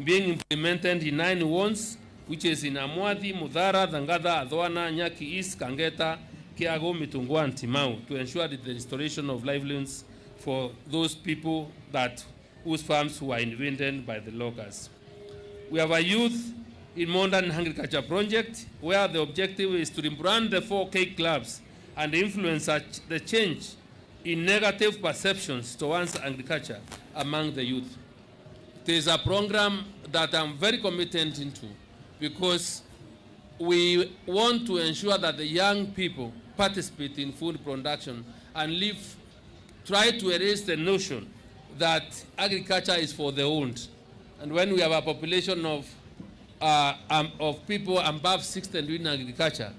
being implemented in 9 wards, which is in Amwathi, Muthara, Dhangadha, Athwana, Nyaki East, Kangeta, Kiago, Mitungwa, and Timau, to ensure the restoration of livelihoods for those people whose farms were invaded by the locusts. We have a youth in modern agriculture project where the objective is to rebrand the 4K clubs and influence the change in negative perceptions towards agriculture among the youth. It is a program that I'm very committed into because we want to ensure that the young people participate in food production and try to erase the notion that agriculture is for the old. And when we have a population of people above 60 doing agriculture,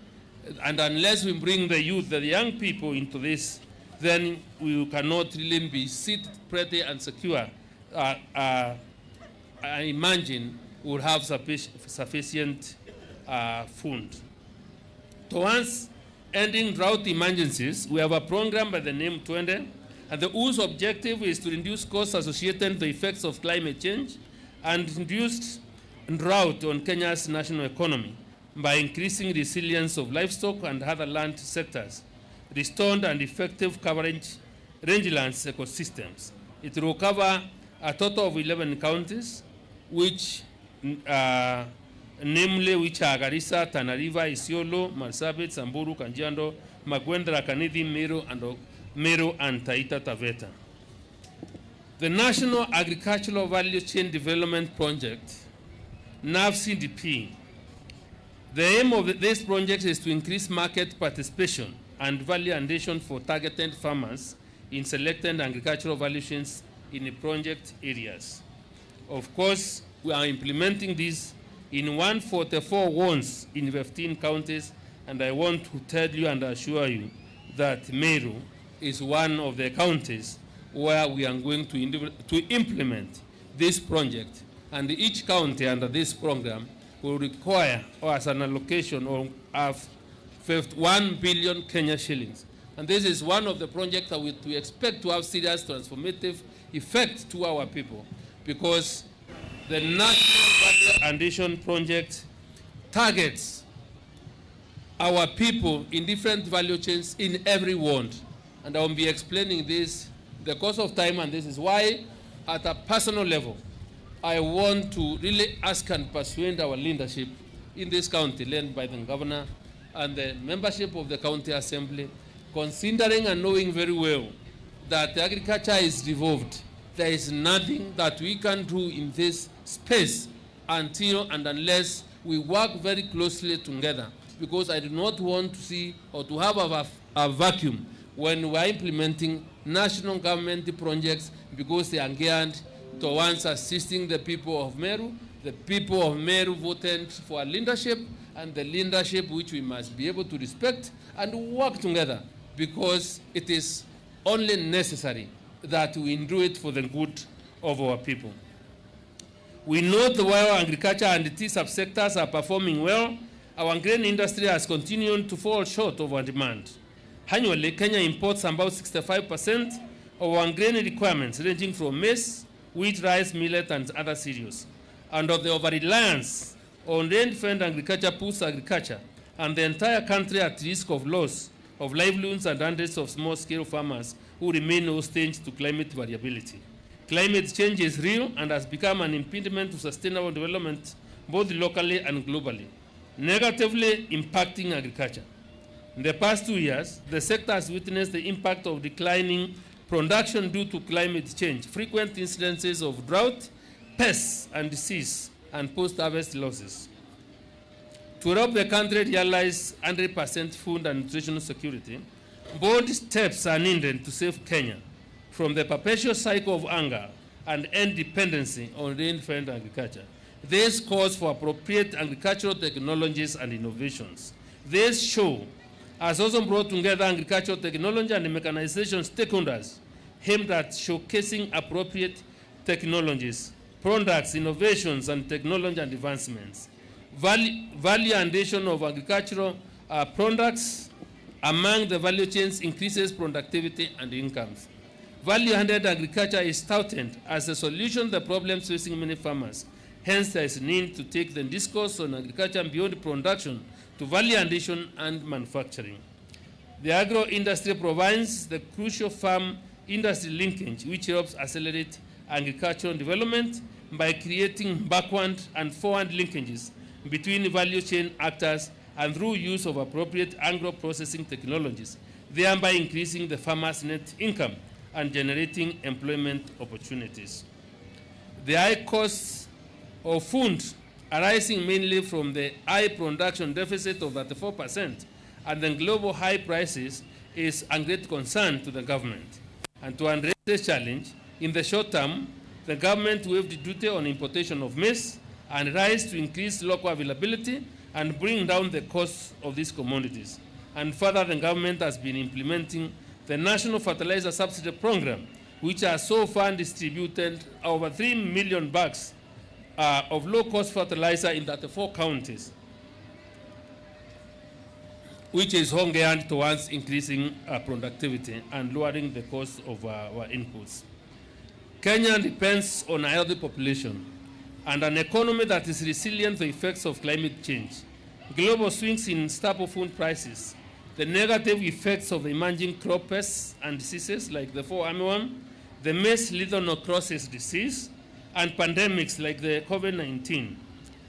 and unless we bring the youth, the young people into this, then we cannot really be sit pretty and secure. I imagine we'll have sufficient food. Towards ending drought emergencies, we have a program by the name Twende, and the whose objective is to reduce costs associated with the effects of climate change and induced drought on Kenya's national economy by increasing resilience of livestock and other land sectors, restored and effective coverage rangelands ecosystems. It will cover a total of 11 counties, which namely which are Garissa, Tana River, Isiolo, Marsabit, Samburu, Kajiado, Makueni, Tharaka Nithi, Meru and Taita Taveta. The National Agricultural Value Chain Development Project, NAVCDP. The aim of this project is to increase market participation and value addition for targeted farmers in selected agricultural value chains in the project areas. Of course, we are implementing this in 144 wards in 15 counties, and I want to tell you and assure you that Meru is one of the counties where we are going to implement this project, and each county under this program will require or as an allocation of 1 billion Kenya shillings. And this is one of the projects that we expect to have serious transformative effect to our people, because the National Value Addition Project targets our people in different value chains in every ward. And I will be explaining this in the course of time, and this is why, at a personal level, I want to really ask and persuade our leadership in this county, led by the governor and the membership of the county assembly, considering and knowing very well that agriculture is devolved. There is nothing that we can do in this space until and unless we work very closely together, because I do not want to see or to have a vacuum when we are implementing national government projects, because they are geared towards assisting the people of Meru. The people of Meru voted for leadership, and the leadership which we must be able to respect and work together, because it is only necessary that we do it for the good of our people. We note that while agriculture and the tea subsectors are performing well, our grain industry has continued to fall short of our demand. Annually, Kenya imports about 65% of our grain requirements, ranging from maize, wheat, rice, millet, and other cereals. And of the over-reliance on rain-fed agriculture puts agriculture and the entire country at risk of loss of livelihoods and hundreds of small-scale farmers who remain hostage to climate variability. Climate change is real and has become an impediment to sustainable development both locally and globally, negatively impacting agriculture. In the past 2 years, the sector has witnessed the impact of declining production due to climate change, frequent incidences of drought, pests and disease, and post-harvest losses. To help the country realize 100% food and nutritional security, bold steps are needed to save Kenya from the perpetual cycle of hunger and end dependency on rain-fed agriculture. This calls for appropriate agricultural technologies and innovations. This show has also brought together agricultural technology and mechanization stakeholders aimed at showcasing appropriate technologies, products, innovations, and technology advancements. Value addition of agricultural products among the value chains increases productivity and incomes. Value-added agriculture is touted as a solution to the problems facing many farmers. Hence, there is need to take the discourse on agriculture beyond production to value addition and manufacturing. The agro industry provides the crucial farm industry linkage, which helps accelerate agricultural development by creating backward and forward linkages between value chain actors and through use of appropriate agro-processing technologies, thereby increasing the farmer's net income and generating employment opportunities. The high costs of food arising mainly from the high production deficit of 34% and the global high prices is a great concern to the government. And to address this challenge, in the short term, the government waived duty on importation of maize and rice to increase local availability and bring down the cost of these commodities. And further, the government has been implementing the National Fertilizer Subsidy Program, which has so far distributed over 3 million bags of low-cost fertilizer in 34 counties, which is geared towards increasing productivity and lowering the cost of our inputs. Kenya depends on a healthy population and an economy that is resilient to the effects of climate change. Global swings in staple food prices, the negative effects of emerging crop pests and diseases like the fall armyworm, the maize lethal necrosis disease, and pandemics like the COVID-19.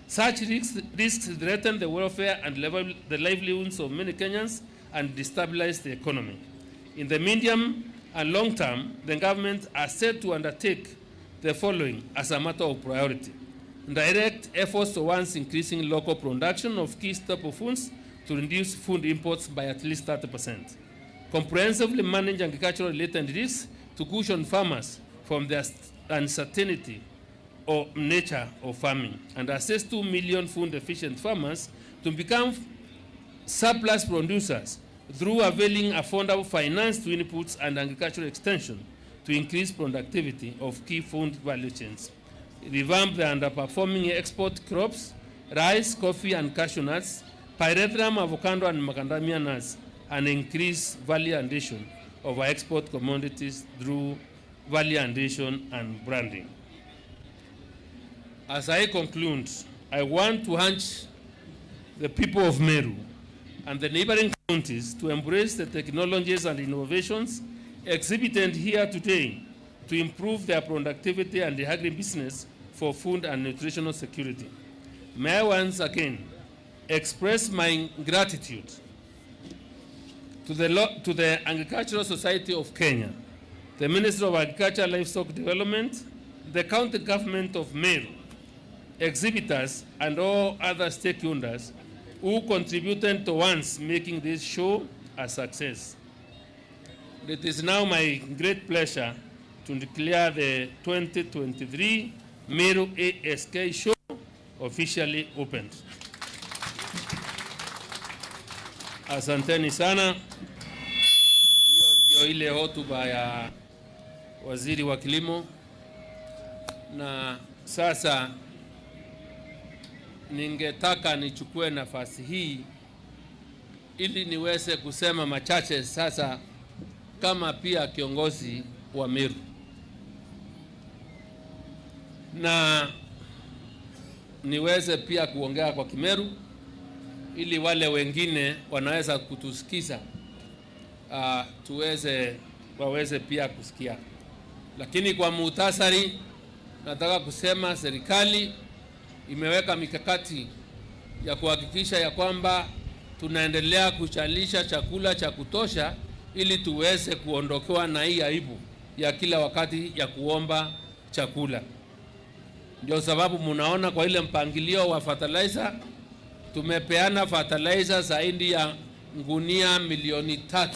Such risks threaten the welfare and the livelihoods of many Kenyans and destabilize the economy. In the medium and long term, the government are set to undertake the following as a matter of priority. Direct efforts towards increasing local production of key staple foods to reduce food imports by at least 30%. Comprehensively manage agricultural-related risks to cushion farmers from their uncertainty or nature of farming, and assist 2 million food-efficient farmers to become surplus producers through availing affordable finance to inputs and agricultural extension to increase productivity of key food value chains. Revamp the underperforming export crops, rice, coffee, and cashew nuts, pyrethrum, avocado, and macadamia nuts, and increase value addition of our export commodities through value addition and branding. As I conclude, I want to urge the people of Meru and the neighboring counties to embrace the technologies and innovations exhibited here today to improve their productivity and the agribusiness for food and nutritional security. May I once again express my gratitude to the Agricultural Society of Kenya, the Ministry of Agriculture and Livestock Development, the County Government of Meru, exhibitors, and all other stakeholders who contributed towards making this show a success. It is now my great pleasure to declare the 2023 Meru ASK show officially opened. Asanteni sana. Hiyo ndio ile hotuba ya Waziri wa Kilimo, na sasa ningetaka nichukue nafasi hii ili niweze kusema machache sasa kama pia kiongozi wa Meru, na niweze pia kuongea kwa Kimeru ili wale wengine wanaweza kutusikiza, waweze pia kusikia. Lakini kwa muhtasari, nataka kusema serikali imeweka mikakati ya kuhakikisha ya kwamba tunaendelea kuchalisha chakula cha kutosha ili tuweze kuondokewa na hii aibu ya kila wakati ya kuomba chakula. Ndio sababu mnaona kwa ile mpangilio wa fertilizer tumepeana fertilizer zaidi ya ngunia milioni 3.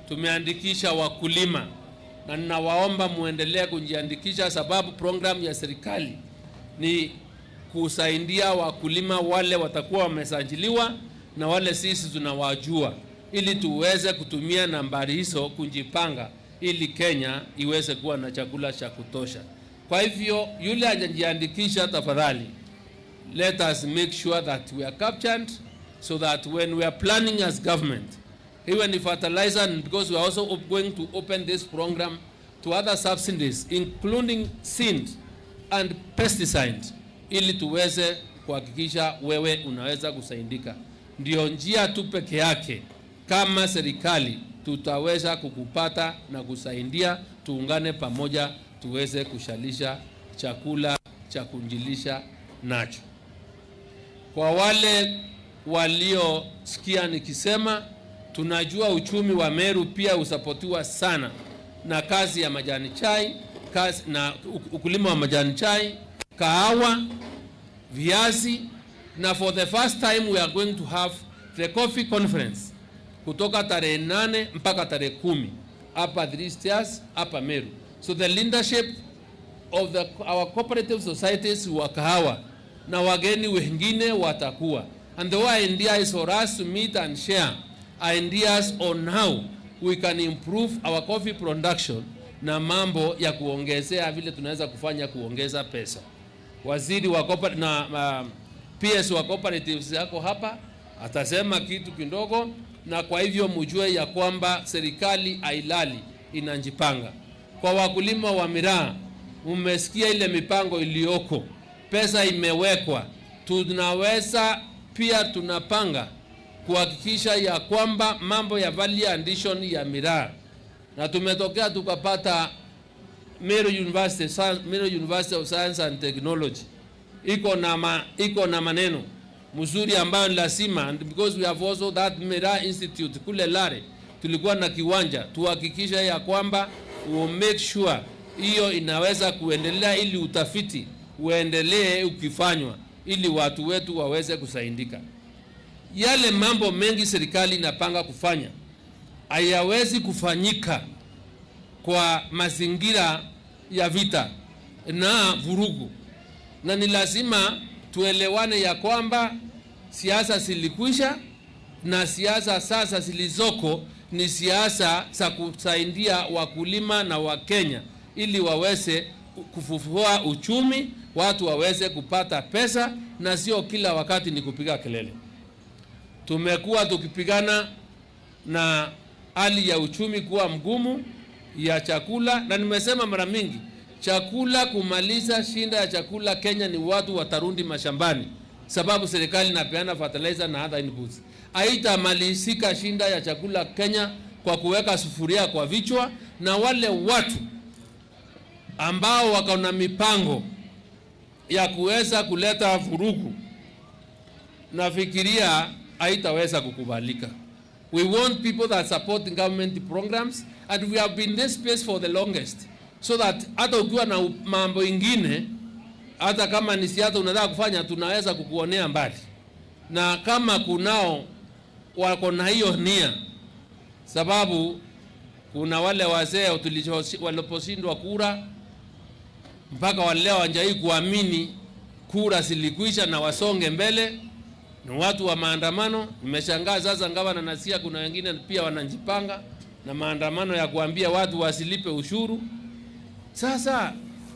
Tumeandikisha wakulima Na ninawaomba muendelee kujiandikisha, sababu programu ya serikali ni kusaidia wakulima wale watakuwa wamesajiliwa na wale sisi tunawajua, ili tuweze kutumia nambari hizo kujipanga, ili Kenya iweze kuwa na chakula cha kutosha. Kwa hivyo yule hajajiandikisha, tafadhali let us make sure that we are captured so that when we are planning as government, even if fertilizer, and because we are also going to open this program to other subsidies, including seed and pesticides, ili tuweze kuhakikisha wewe unaweza kusaidika. Ndio njia tu peke yake kama serikali tutaweza kukupata na kusaidia, tuungane pamoja tuweze kushalisha chakula cha kujilisha nacho. Kwa wale waliosikia nikisema, tunajua uchumi wa Meru pia usapotiwa sana na kazi ya majani chai, kazi na ukulima wa majani chai, kahawa, viazi, na for the first time we are going to have the coffee conference kutoka tarehe 8 mpaka tarehe 10 hapa Three Stairs hapa Meru. So the leadership of our cooperative societies wa kahawa na wageni wengine watakuwa. And the whole idea is for us to meet and share ideas on how we can improve our coffee production na mambo ya kuongezea vile tunaweza kufanya kuongeza pesa. Waziri wa na PS wa cooperatives yako hapa atasema kitu kidogo, na kwa hivyo mjue ya kwamba serikali hailali, inajipanga. Kwa wakulima wa miraa, mmesikia ile mipango iliyoko, pesa imewekwa. Tunaweza pia tunapanga kuhakikisha ya kwamba mambo ya value addition ya miraa, na tumetokea tukapata Meru University of Science and Technology iko na maneno mzuri ambayo ni lazima, and because we have also that Miraa Institute kule Lare, tulikuwa na kiwanja, tuhakikisha ya kwamba we make sure hiyo inaweza kuendelea, ili utafiti uendelee ukifanywa, ili watu wetu waweze kusaidika. Yale mambo mengi serikali inapanga kufanya hayawezi kufanyika kwa mazingira ya vita na vurugu, na ni lazima tuelewane ya kwamba siasa zilikwisha na siasa sasa zilizoko ni siasa za kusaidia wakulima na Wakenya ili waweze kufufua uchumi, watu waweze kupata pesa, na sio kila wakati ni kupiga kelele. Tumekuwa tukipigana na hali ya uchumi kuwa mgumu ya chakula, na nimesema mara mingi, chakula kumaliza shinda ya chakula Kenya ni watu watarudi mashambani, sababu serikali inapeana fertilizer na other inputs. Haitamalizika shinda ya chakula Kenya kwa kuweka sufuria kwa vichwa, na wale watu ambao wako na mipango ya kuweza kuleta vurugu, nafikiria haitaweza kukubalika. We want people that support government programs, and we have been in this space for the longest, so that hata ukiwa na mambo ingine, hata kama ni siasa unataka kufanya, tunaweza kukuonea mbali, na kama kunao wako na hiyo nia, sababu kuna wale wazee waliposhindwa kura mpaka wale hawajai kuamini kura zilikwisha na wasonge mbele, ni watu wa maandamano. Nimeshangaa sasa, ngavana nasikia kuna wengine pia wanajipanga na maandamano ya kuambia watu wasilipe ushuru. Sasa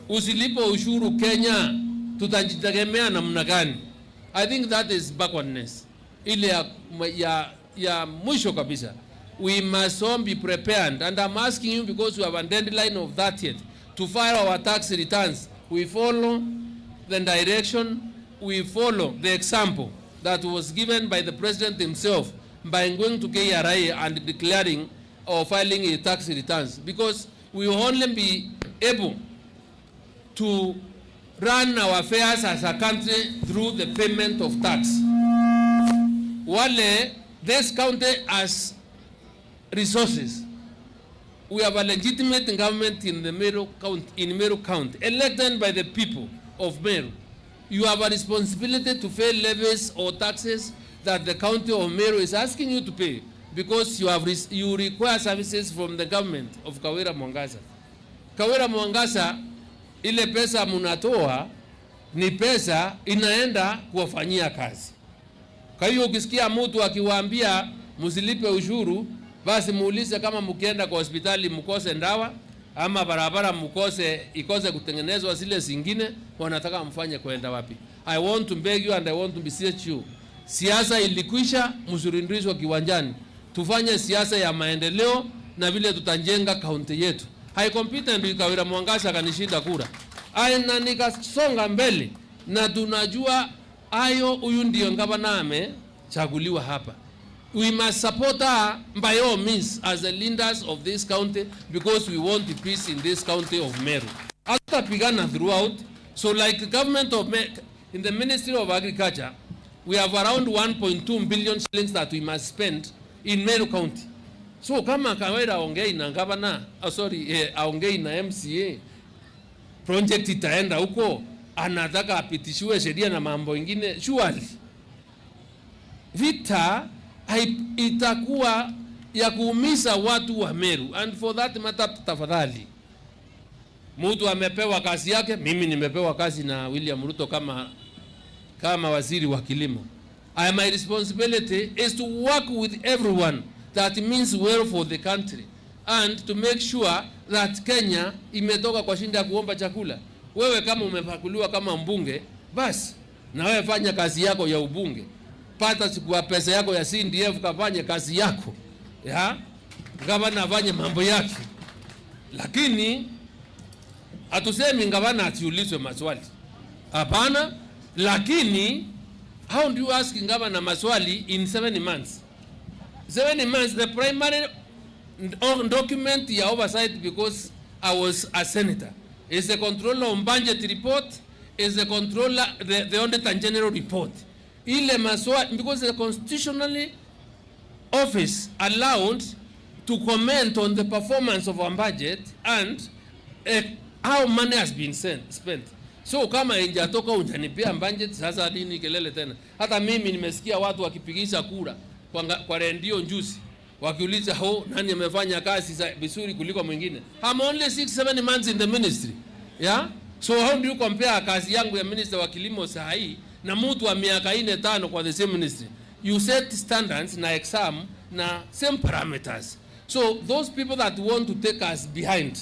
usilipe ushuru Kenya, tutajitegemea namna gani? I think that is backwardness ile ya mwisho kabisa. We must all be prepared, and I'm asking you because we have a deadline of 30th to file our tax returns. We follow the direction, we follow the example that was given by the president himself by going to KRA and declaring or filing a tax returns, because we will only be able to run our affairs as a country through the payment of tax. Wale, this county has resources. We have a legitimate government in Meru County, elected by the people of Meru. You have a responsibility to pay levies or taxes that the county of Meru is asking you to pay, because you require services from the government of Kawira Mwangaza. Kawira Mwangaza, ile pesa mnatoa ni pesa inaenda kuwafanyia kazi. Kwa hiyo ukisikia mtu akiwaambia msilipe ushuru, basi muulize kama mkienda kwa hospitali mkose ndawa ama barabara mkose ikose kutengenezwa, zile zingine wanataka mfanye kwenda wapi? I want to beg you and I want to beseech you. Siasa ilikwisha, msirudishwe kiwanjani. Tufanye siasa ya maendeleo na vile tutajenga kaunti yetu. I competed with Kawira Mwangaza akanishinda kura. Na nikasonga mbele na tunajua ayo huyu ndio gavana amechaguliwa hapa. We must support her by all means as the leaders of this county because we want the peace in this county of Meru. Hatutapigana throughout. So like the government of in the Ministry of Agriculture, we have around 1.2 billion shillings that we must spend in Meru County. So kama Kawira aongei na governor, oh sorry, aongei na MCA, project itaenda huko, anataka apitishiwe sheria na mambo ingine, surely vita itakuwa ya kuumiza watu wa Meru. And for that matter, tafadhali, mtu amepewa kazi yake. Mimi nimepewa kazi na William Ruto kama waziri wa kilimo. My responsibility is to work with everyone that means well for the country and to make sure that Kenya imetoka kwa shinda ya kuomba chakula. Wewe kama umepakuliwa kama mbunge, basi na wewe fanya kazi yako ya ubunge, pata siku ya pesa yako ya CDF, kafanye kazi yako ya gavana afanye mambo yake, lakini hatusemi gavana asiulizwe maswali, hapana. Lakini how do you ask gavana maswali in 7 months? 7 months, the primary document ya oversight, because I was a senator, is the controller on budget report, is the controller, the auditor general report. Ile maswali, because the constitutionally office allowed to comment on the performance of our budget and how money has been spent. So kama injatoka unjanipea budget, sasa nini kelele tena? Hata mimi nimesikia watu wakipigisha kura kwa redio njuzi wakiuliza, ho, nani amefanya kazi vizuri kuliko mwingine? I'm only 6-7 months in the ministry. Yeah? So how do you compare kazi yangu ya minister wa kilimo saa hii na mtu wa miaka 4, 5 kwa the same ministry? You set standards na exam na same parameters. So those people that want to take us behind,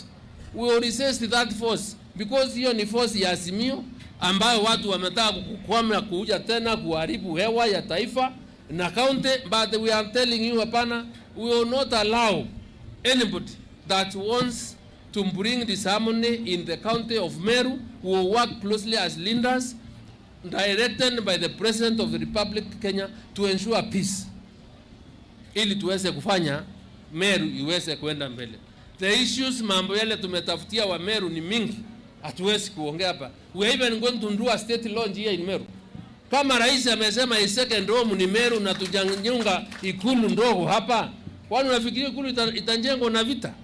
we will resist that force because hiyo ni force ya Azimio ambayo watu wametaka kukwama kuja tena kuharibu hewa ya taifa na county, but we are telling you, hapana, we will not allow anybody that wants to bring disharmony in the county of Meru. We will work closely as leaders directed by the President of the Republic of Kenya to ensure peace ili tuweze kufanya Meru iweze kwenda mbele. The issues, mambo yale tumetafutia wa Meru ni mingi, hatuwezi kuongea hapa. We are even going to do a state launch here in Meru. Kama rais amesema his second home ni Meru na tujenga ikulu ndogo hapa, kwani unafikiria ikulu itajengwa na vita?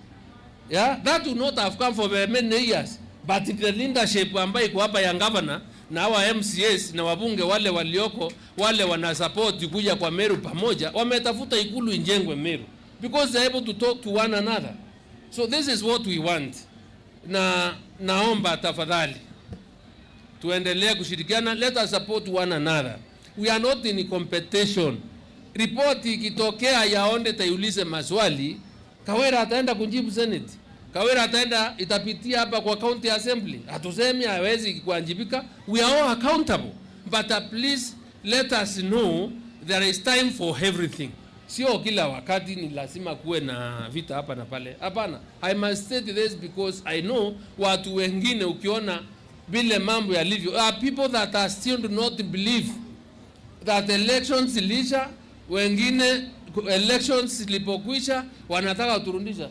Yeah, that will not have come for many years. But the leadership ambayo iko hapa ya governor na hawa MCAs na wabunge wale walioko wale wana support kuja kwa Meru pamoja, wametafuta ikulu ijengwe Meru because they are able to talk to one another. So this is what we want. Na naomba tafadhali tuendelee kushirikiana, let us support one another. We are not in competition. Ripoti ikitokea ya audit iulize maswali, Kawira ataenda kujibu Senate. Kawira ataenda itapitia hapa kwa county assembly. Hatusemi hawezi kuwajibika. We are all accountable. But please let us know there is time for everything. Sio kila wakati ni lazima kuwe na vita hapa na pale. Hapana. I must state this because I know watu wengine ukiona vile mambo yalivyo, are people that are still do not believe that elections zilisha, wengine elections zilipokwisha wanataka kuturudisha.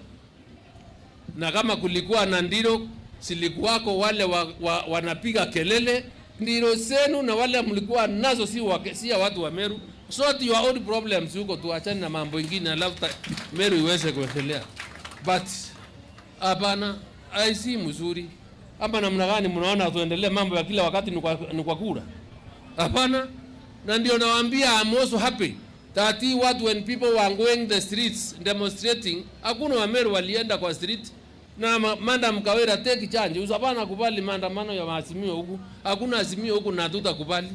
Na kama kulikuwa na ndiro silikuwako wale wanapiga kelele ndiro zenu na wale mlikuwa nazo si ya watu wa Meru. Sort your own problems huko, tuachane na mambo ingine, alafu Meru iweze kuendelea. But hapana, si mzuri. Ama namna gani mnaona tuendelee mambo ya kila wakati ni kwa kura? Hapana. Na ndio nawaambia, I'm also happy that what when people were going the streets demonstrating, hakuna wa Meru walienda kwa street. Na Madam Kawira, take charge. Usapana kubali maandamano ya Azimio huku. Hakuna Azimio huku na hatutakubali.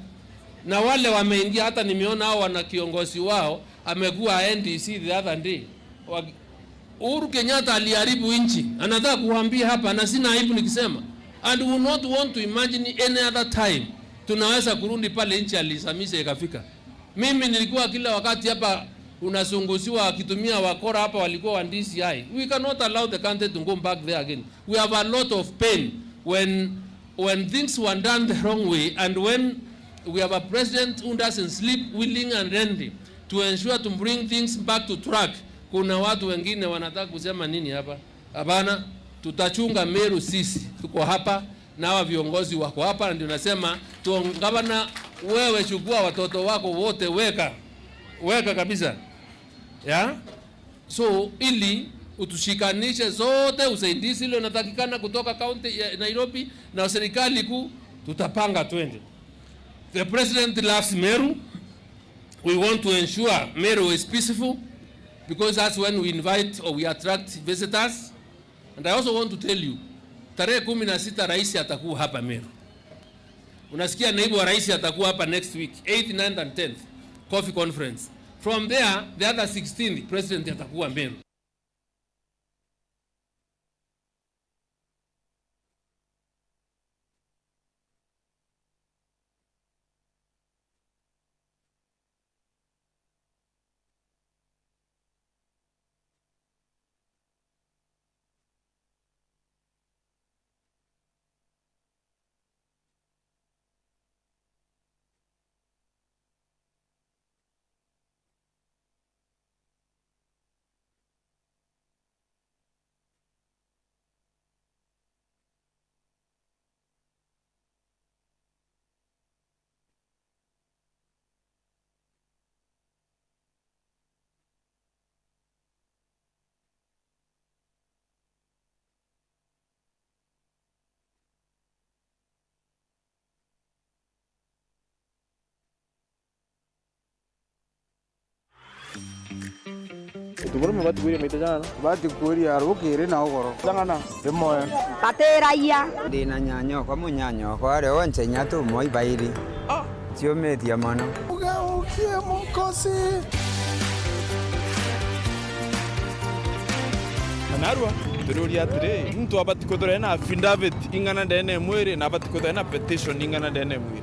Na wale wameingia, hata nimeona hao wana kiongozi wao amekuwa NDC the other day. Uhuru Kenyatta aliharibu nchi. Anataka kuambia hapa na sina aibu nikisema. And we will not want to imagine any other time tunaweza kurudi pale nchi alisamisha ikafika. Mimi nilikuwa kila wakati hapa unazunguziwa akitumia wakora hapa walikuwa wa DCI. We cannot allow the country to go back there again. We have a lot of pain when things were done the wrong way and when we have a president who doesn't sleep, willing and ready to ensure to bring things back to track. Kuna watu wengine wanataka kusema nini hapa? Hapana, tutachunga Meru sisi. Tuko hapa na hawa viongozi wako hapa, na ndio nasema gavana, wewe chukua watoto wako wote, weka weka kabisa ya so, ili utushikanishe zote, usaidizi ile unatakikana kutoka kaunti ya Nairobi na serikali kuu, tutapanga twende. The president loves Meru. We want to ensure Meru is peaceful because that's when we invite or we attract visitors. And I also want to tell you, tarehe 16 rais atakuwa hapa Meru. Unasikia naibu wa rais atakuwa hapa next week, 8, 9 and 10th, coffee conference. From there, the other 16th, president atakuwa Meru. Tuburume batikuria maita jana. Batikuria rukiri na ugoro. Jangana. Rimoya. Bateraia. Ndina nyanyoko munyanyoko are onse nyatu moi bairi. Tiometia mono. Ugeukie Mwokozi. Anarwa tururia atiri muntu abatikuthora na affidavit ingana ndene mwiri na abatikuthora na petition ingana ndene mwiri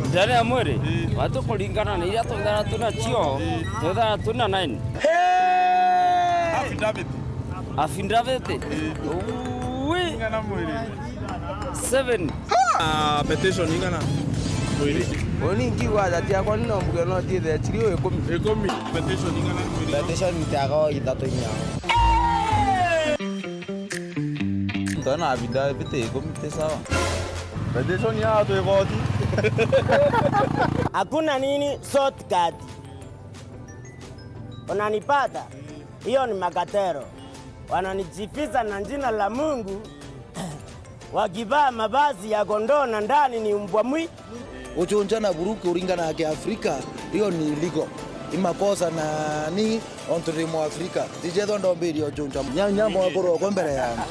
ndene ya mwiri watu kulingana na iria twithara tuna cio twithara tuna 9 affidavit affidavit wi ingana mwiri 7 petition ingana mwiri oni ngiwa athati akwa no mbuge no thiĩ thecirio ikumi ikumi petition ingana mwiri petition nitago ithatu inya Tona affidavit ikumi ti sawa petition ya tu igoti hakuna nini shortcut unanipata hiyo ni makatero wananijifiza na jina la Mungu wakivaa mavazi ya kondoo na ndani ni mbwa mwi uchunja na buruki uringana na Kiafrika hiyo ni illegal imakosa na ni onturi mu Afrika tijetho ndombirie uchunja nyambo akorwo kwa mbere yangu.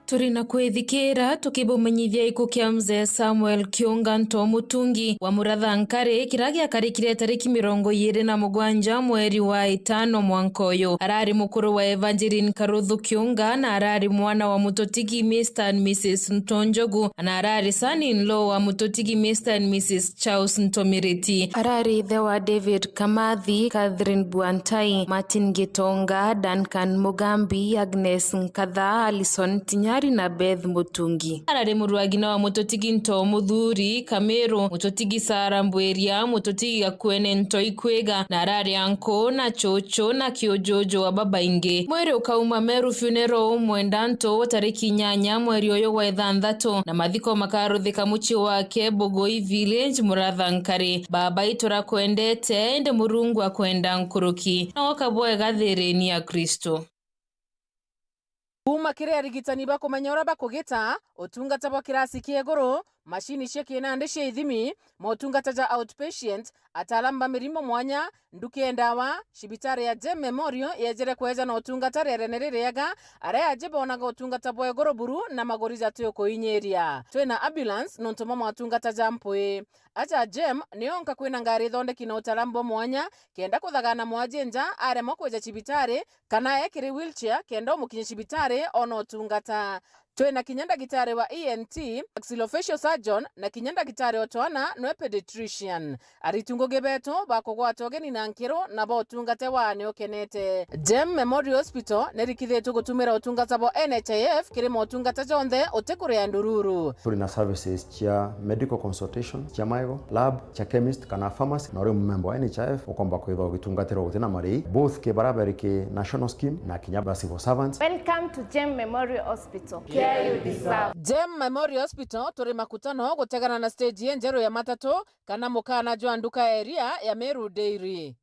Turi na kwithikira tukibumenyithia ikuũ kia mzee Samuel Kiunga Nto Mutungi wa Muratha Nkari kiria giakarikire tariki 27 mweri wa 5 mwanka uyu. Arari mukuru wa Evangeline Karuthu Kiunga na arari mwana wa Mutotigi Mr and Mrs Ntonjogu na arari son in law wa Mutotigi Mr and Mrs Charles Ntomiriti. Arari ithe wa David Kamathi, Catherine Buantai, Martin Gitonga, Duncan Mugambi, Agnes Nkatha, Alison Tinyari na Beth Mutungi. Arari mũrũagina wa Mutotigi Nto Muthuri Kamiru, Mutotigi Sara Mbwiria, Mutotigi Gakuene Nto Ikwega na arari anko na chuchu na kiujuju wa baba ingi. Mwiri ukauma Meru Funeral Mwenda Nto tariki 8 mweri uyu wa 6 na mathiko makaruthika muci wake Bogoi Village Muratha Nkari. Baba itura kwendete ende Murungu akwenda nkuruki na wakabwe gathiri ya Kristo. Kuma kiri arigitani bakumenya uria bakugita utungata bwa kirasi kia iguru mashini cia kinandi cia ithimi, motungata ja outpatient, ataalamu ba mirimo mwanya, nduki ya ndawa, cibitari ya Gem Memorial yejere kweja na utungata rerene ririega, aria aje bonaga utungata bwa iguru buru na magori jatikuinyiria. Twina ambulance nontu mwa motungata ja mpui. Aja Gem nionka kwina ngari ithondeki na utaalamu bwa mwanya kenda kuthagana mwaje nja aremwa kwija cibitari kana ekiri wheelchair kenda umukinye cibitari ona utungata. Twina kinya ndagitari wa ENT, maxillofacial surgeon na kinya ndagitari otwana nwe pediatrician. Aritu ngugi betu bakugwata ugeni na nkiru na bo utungate wane ukenete. Gem Memorial Hospital nirikithitwe gutumira utungata bwa NHIF kiri motungata jonthe utikuria ndururu. Tuli na services cha medical consultation, cha maigo lab, cha chemist kana pharmacy, na uri member wa NHIF ukomba kwithwa ugitungatirwo gutina mari both ki barabara ki national scheme na kinya ba civil servants. Welcome to Gem Memorial Hospital. Care you deserve. Gem Memorial Hospital turi makutano gutegana na stage ye njeru ya matatu kana mukana jwa nduka area ya Meru Dairy.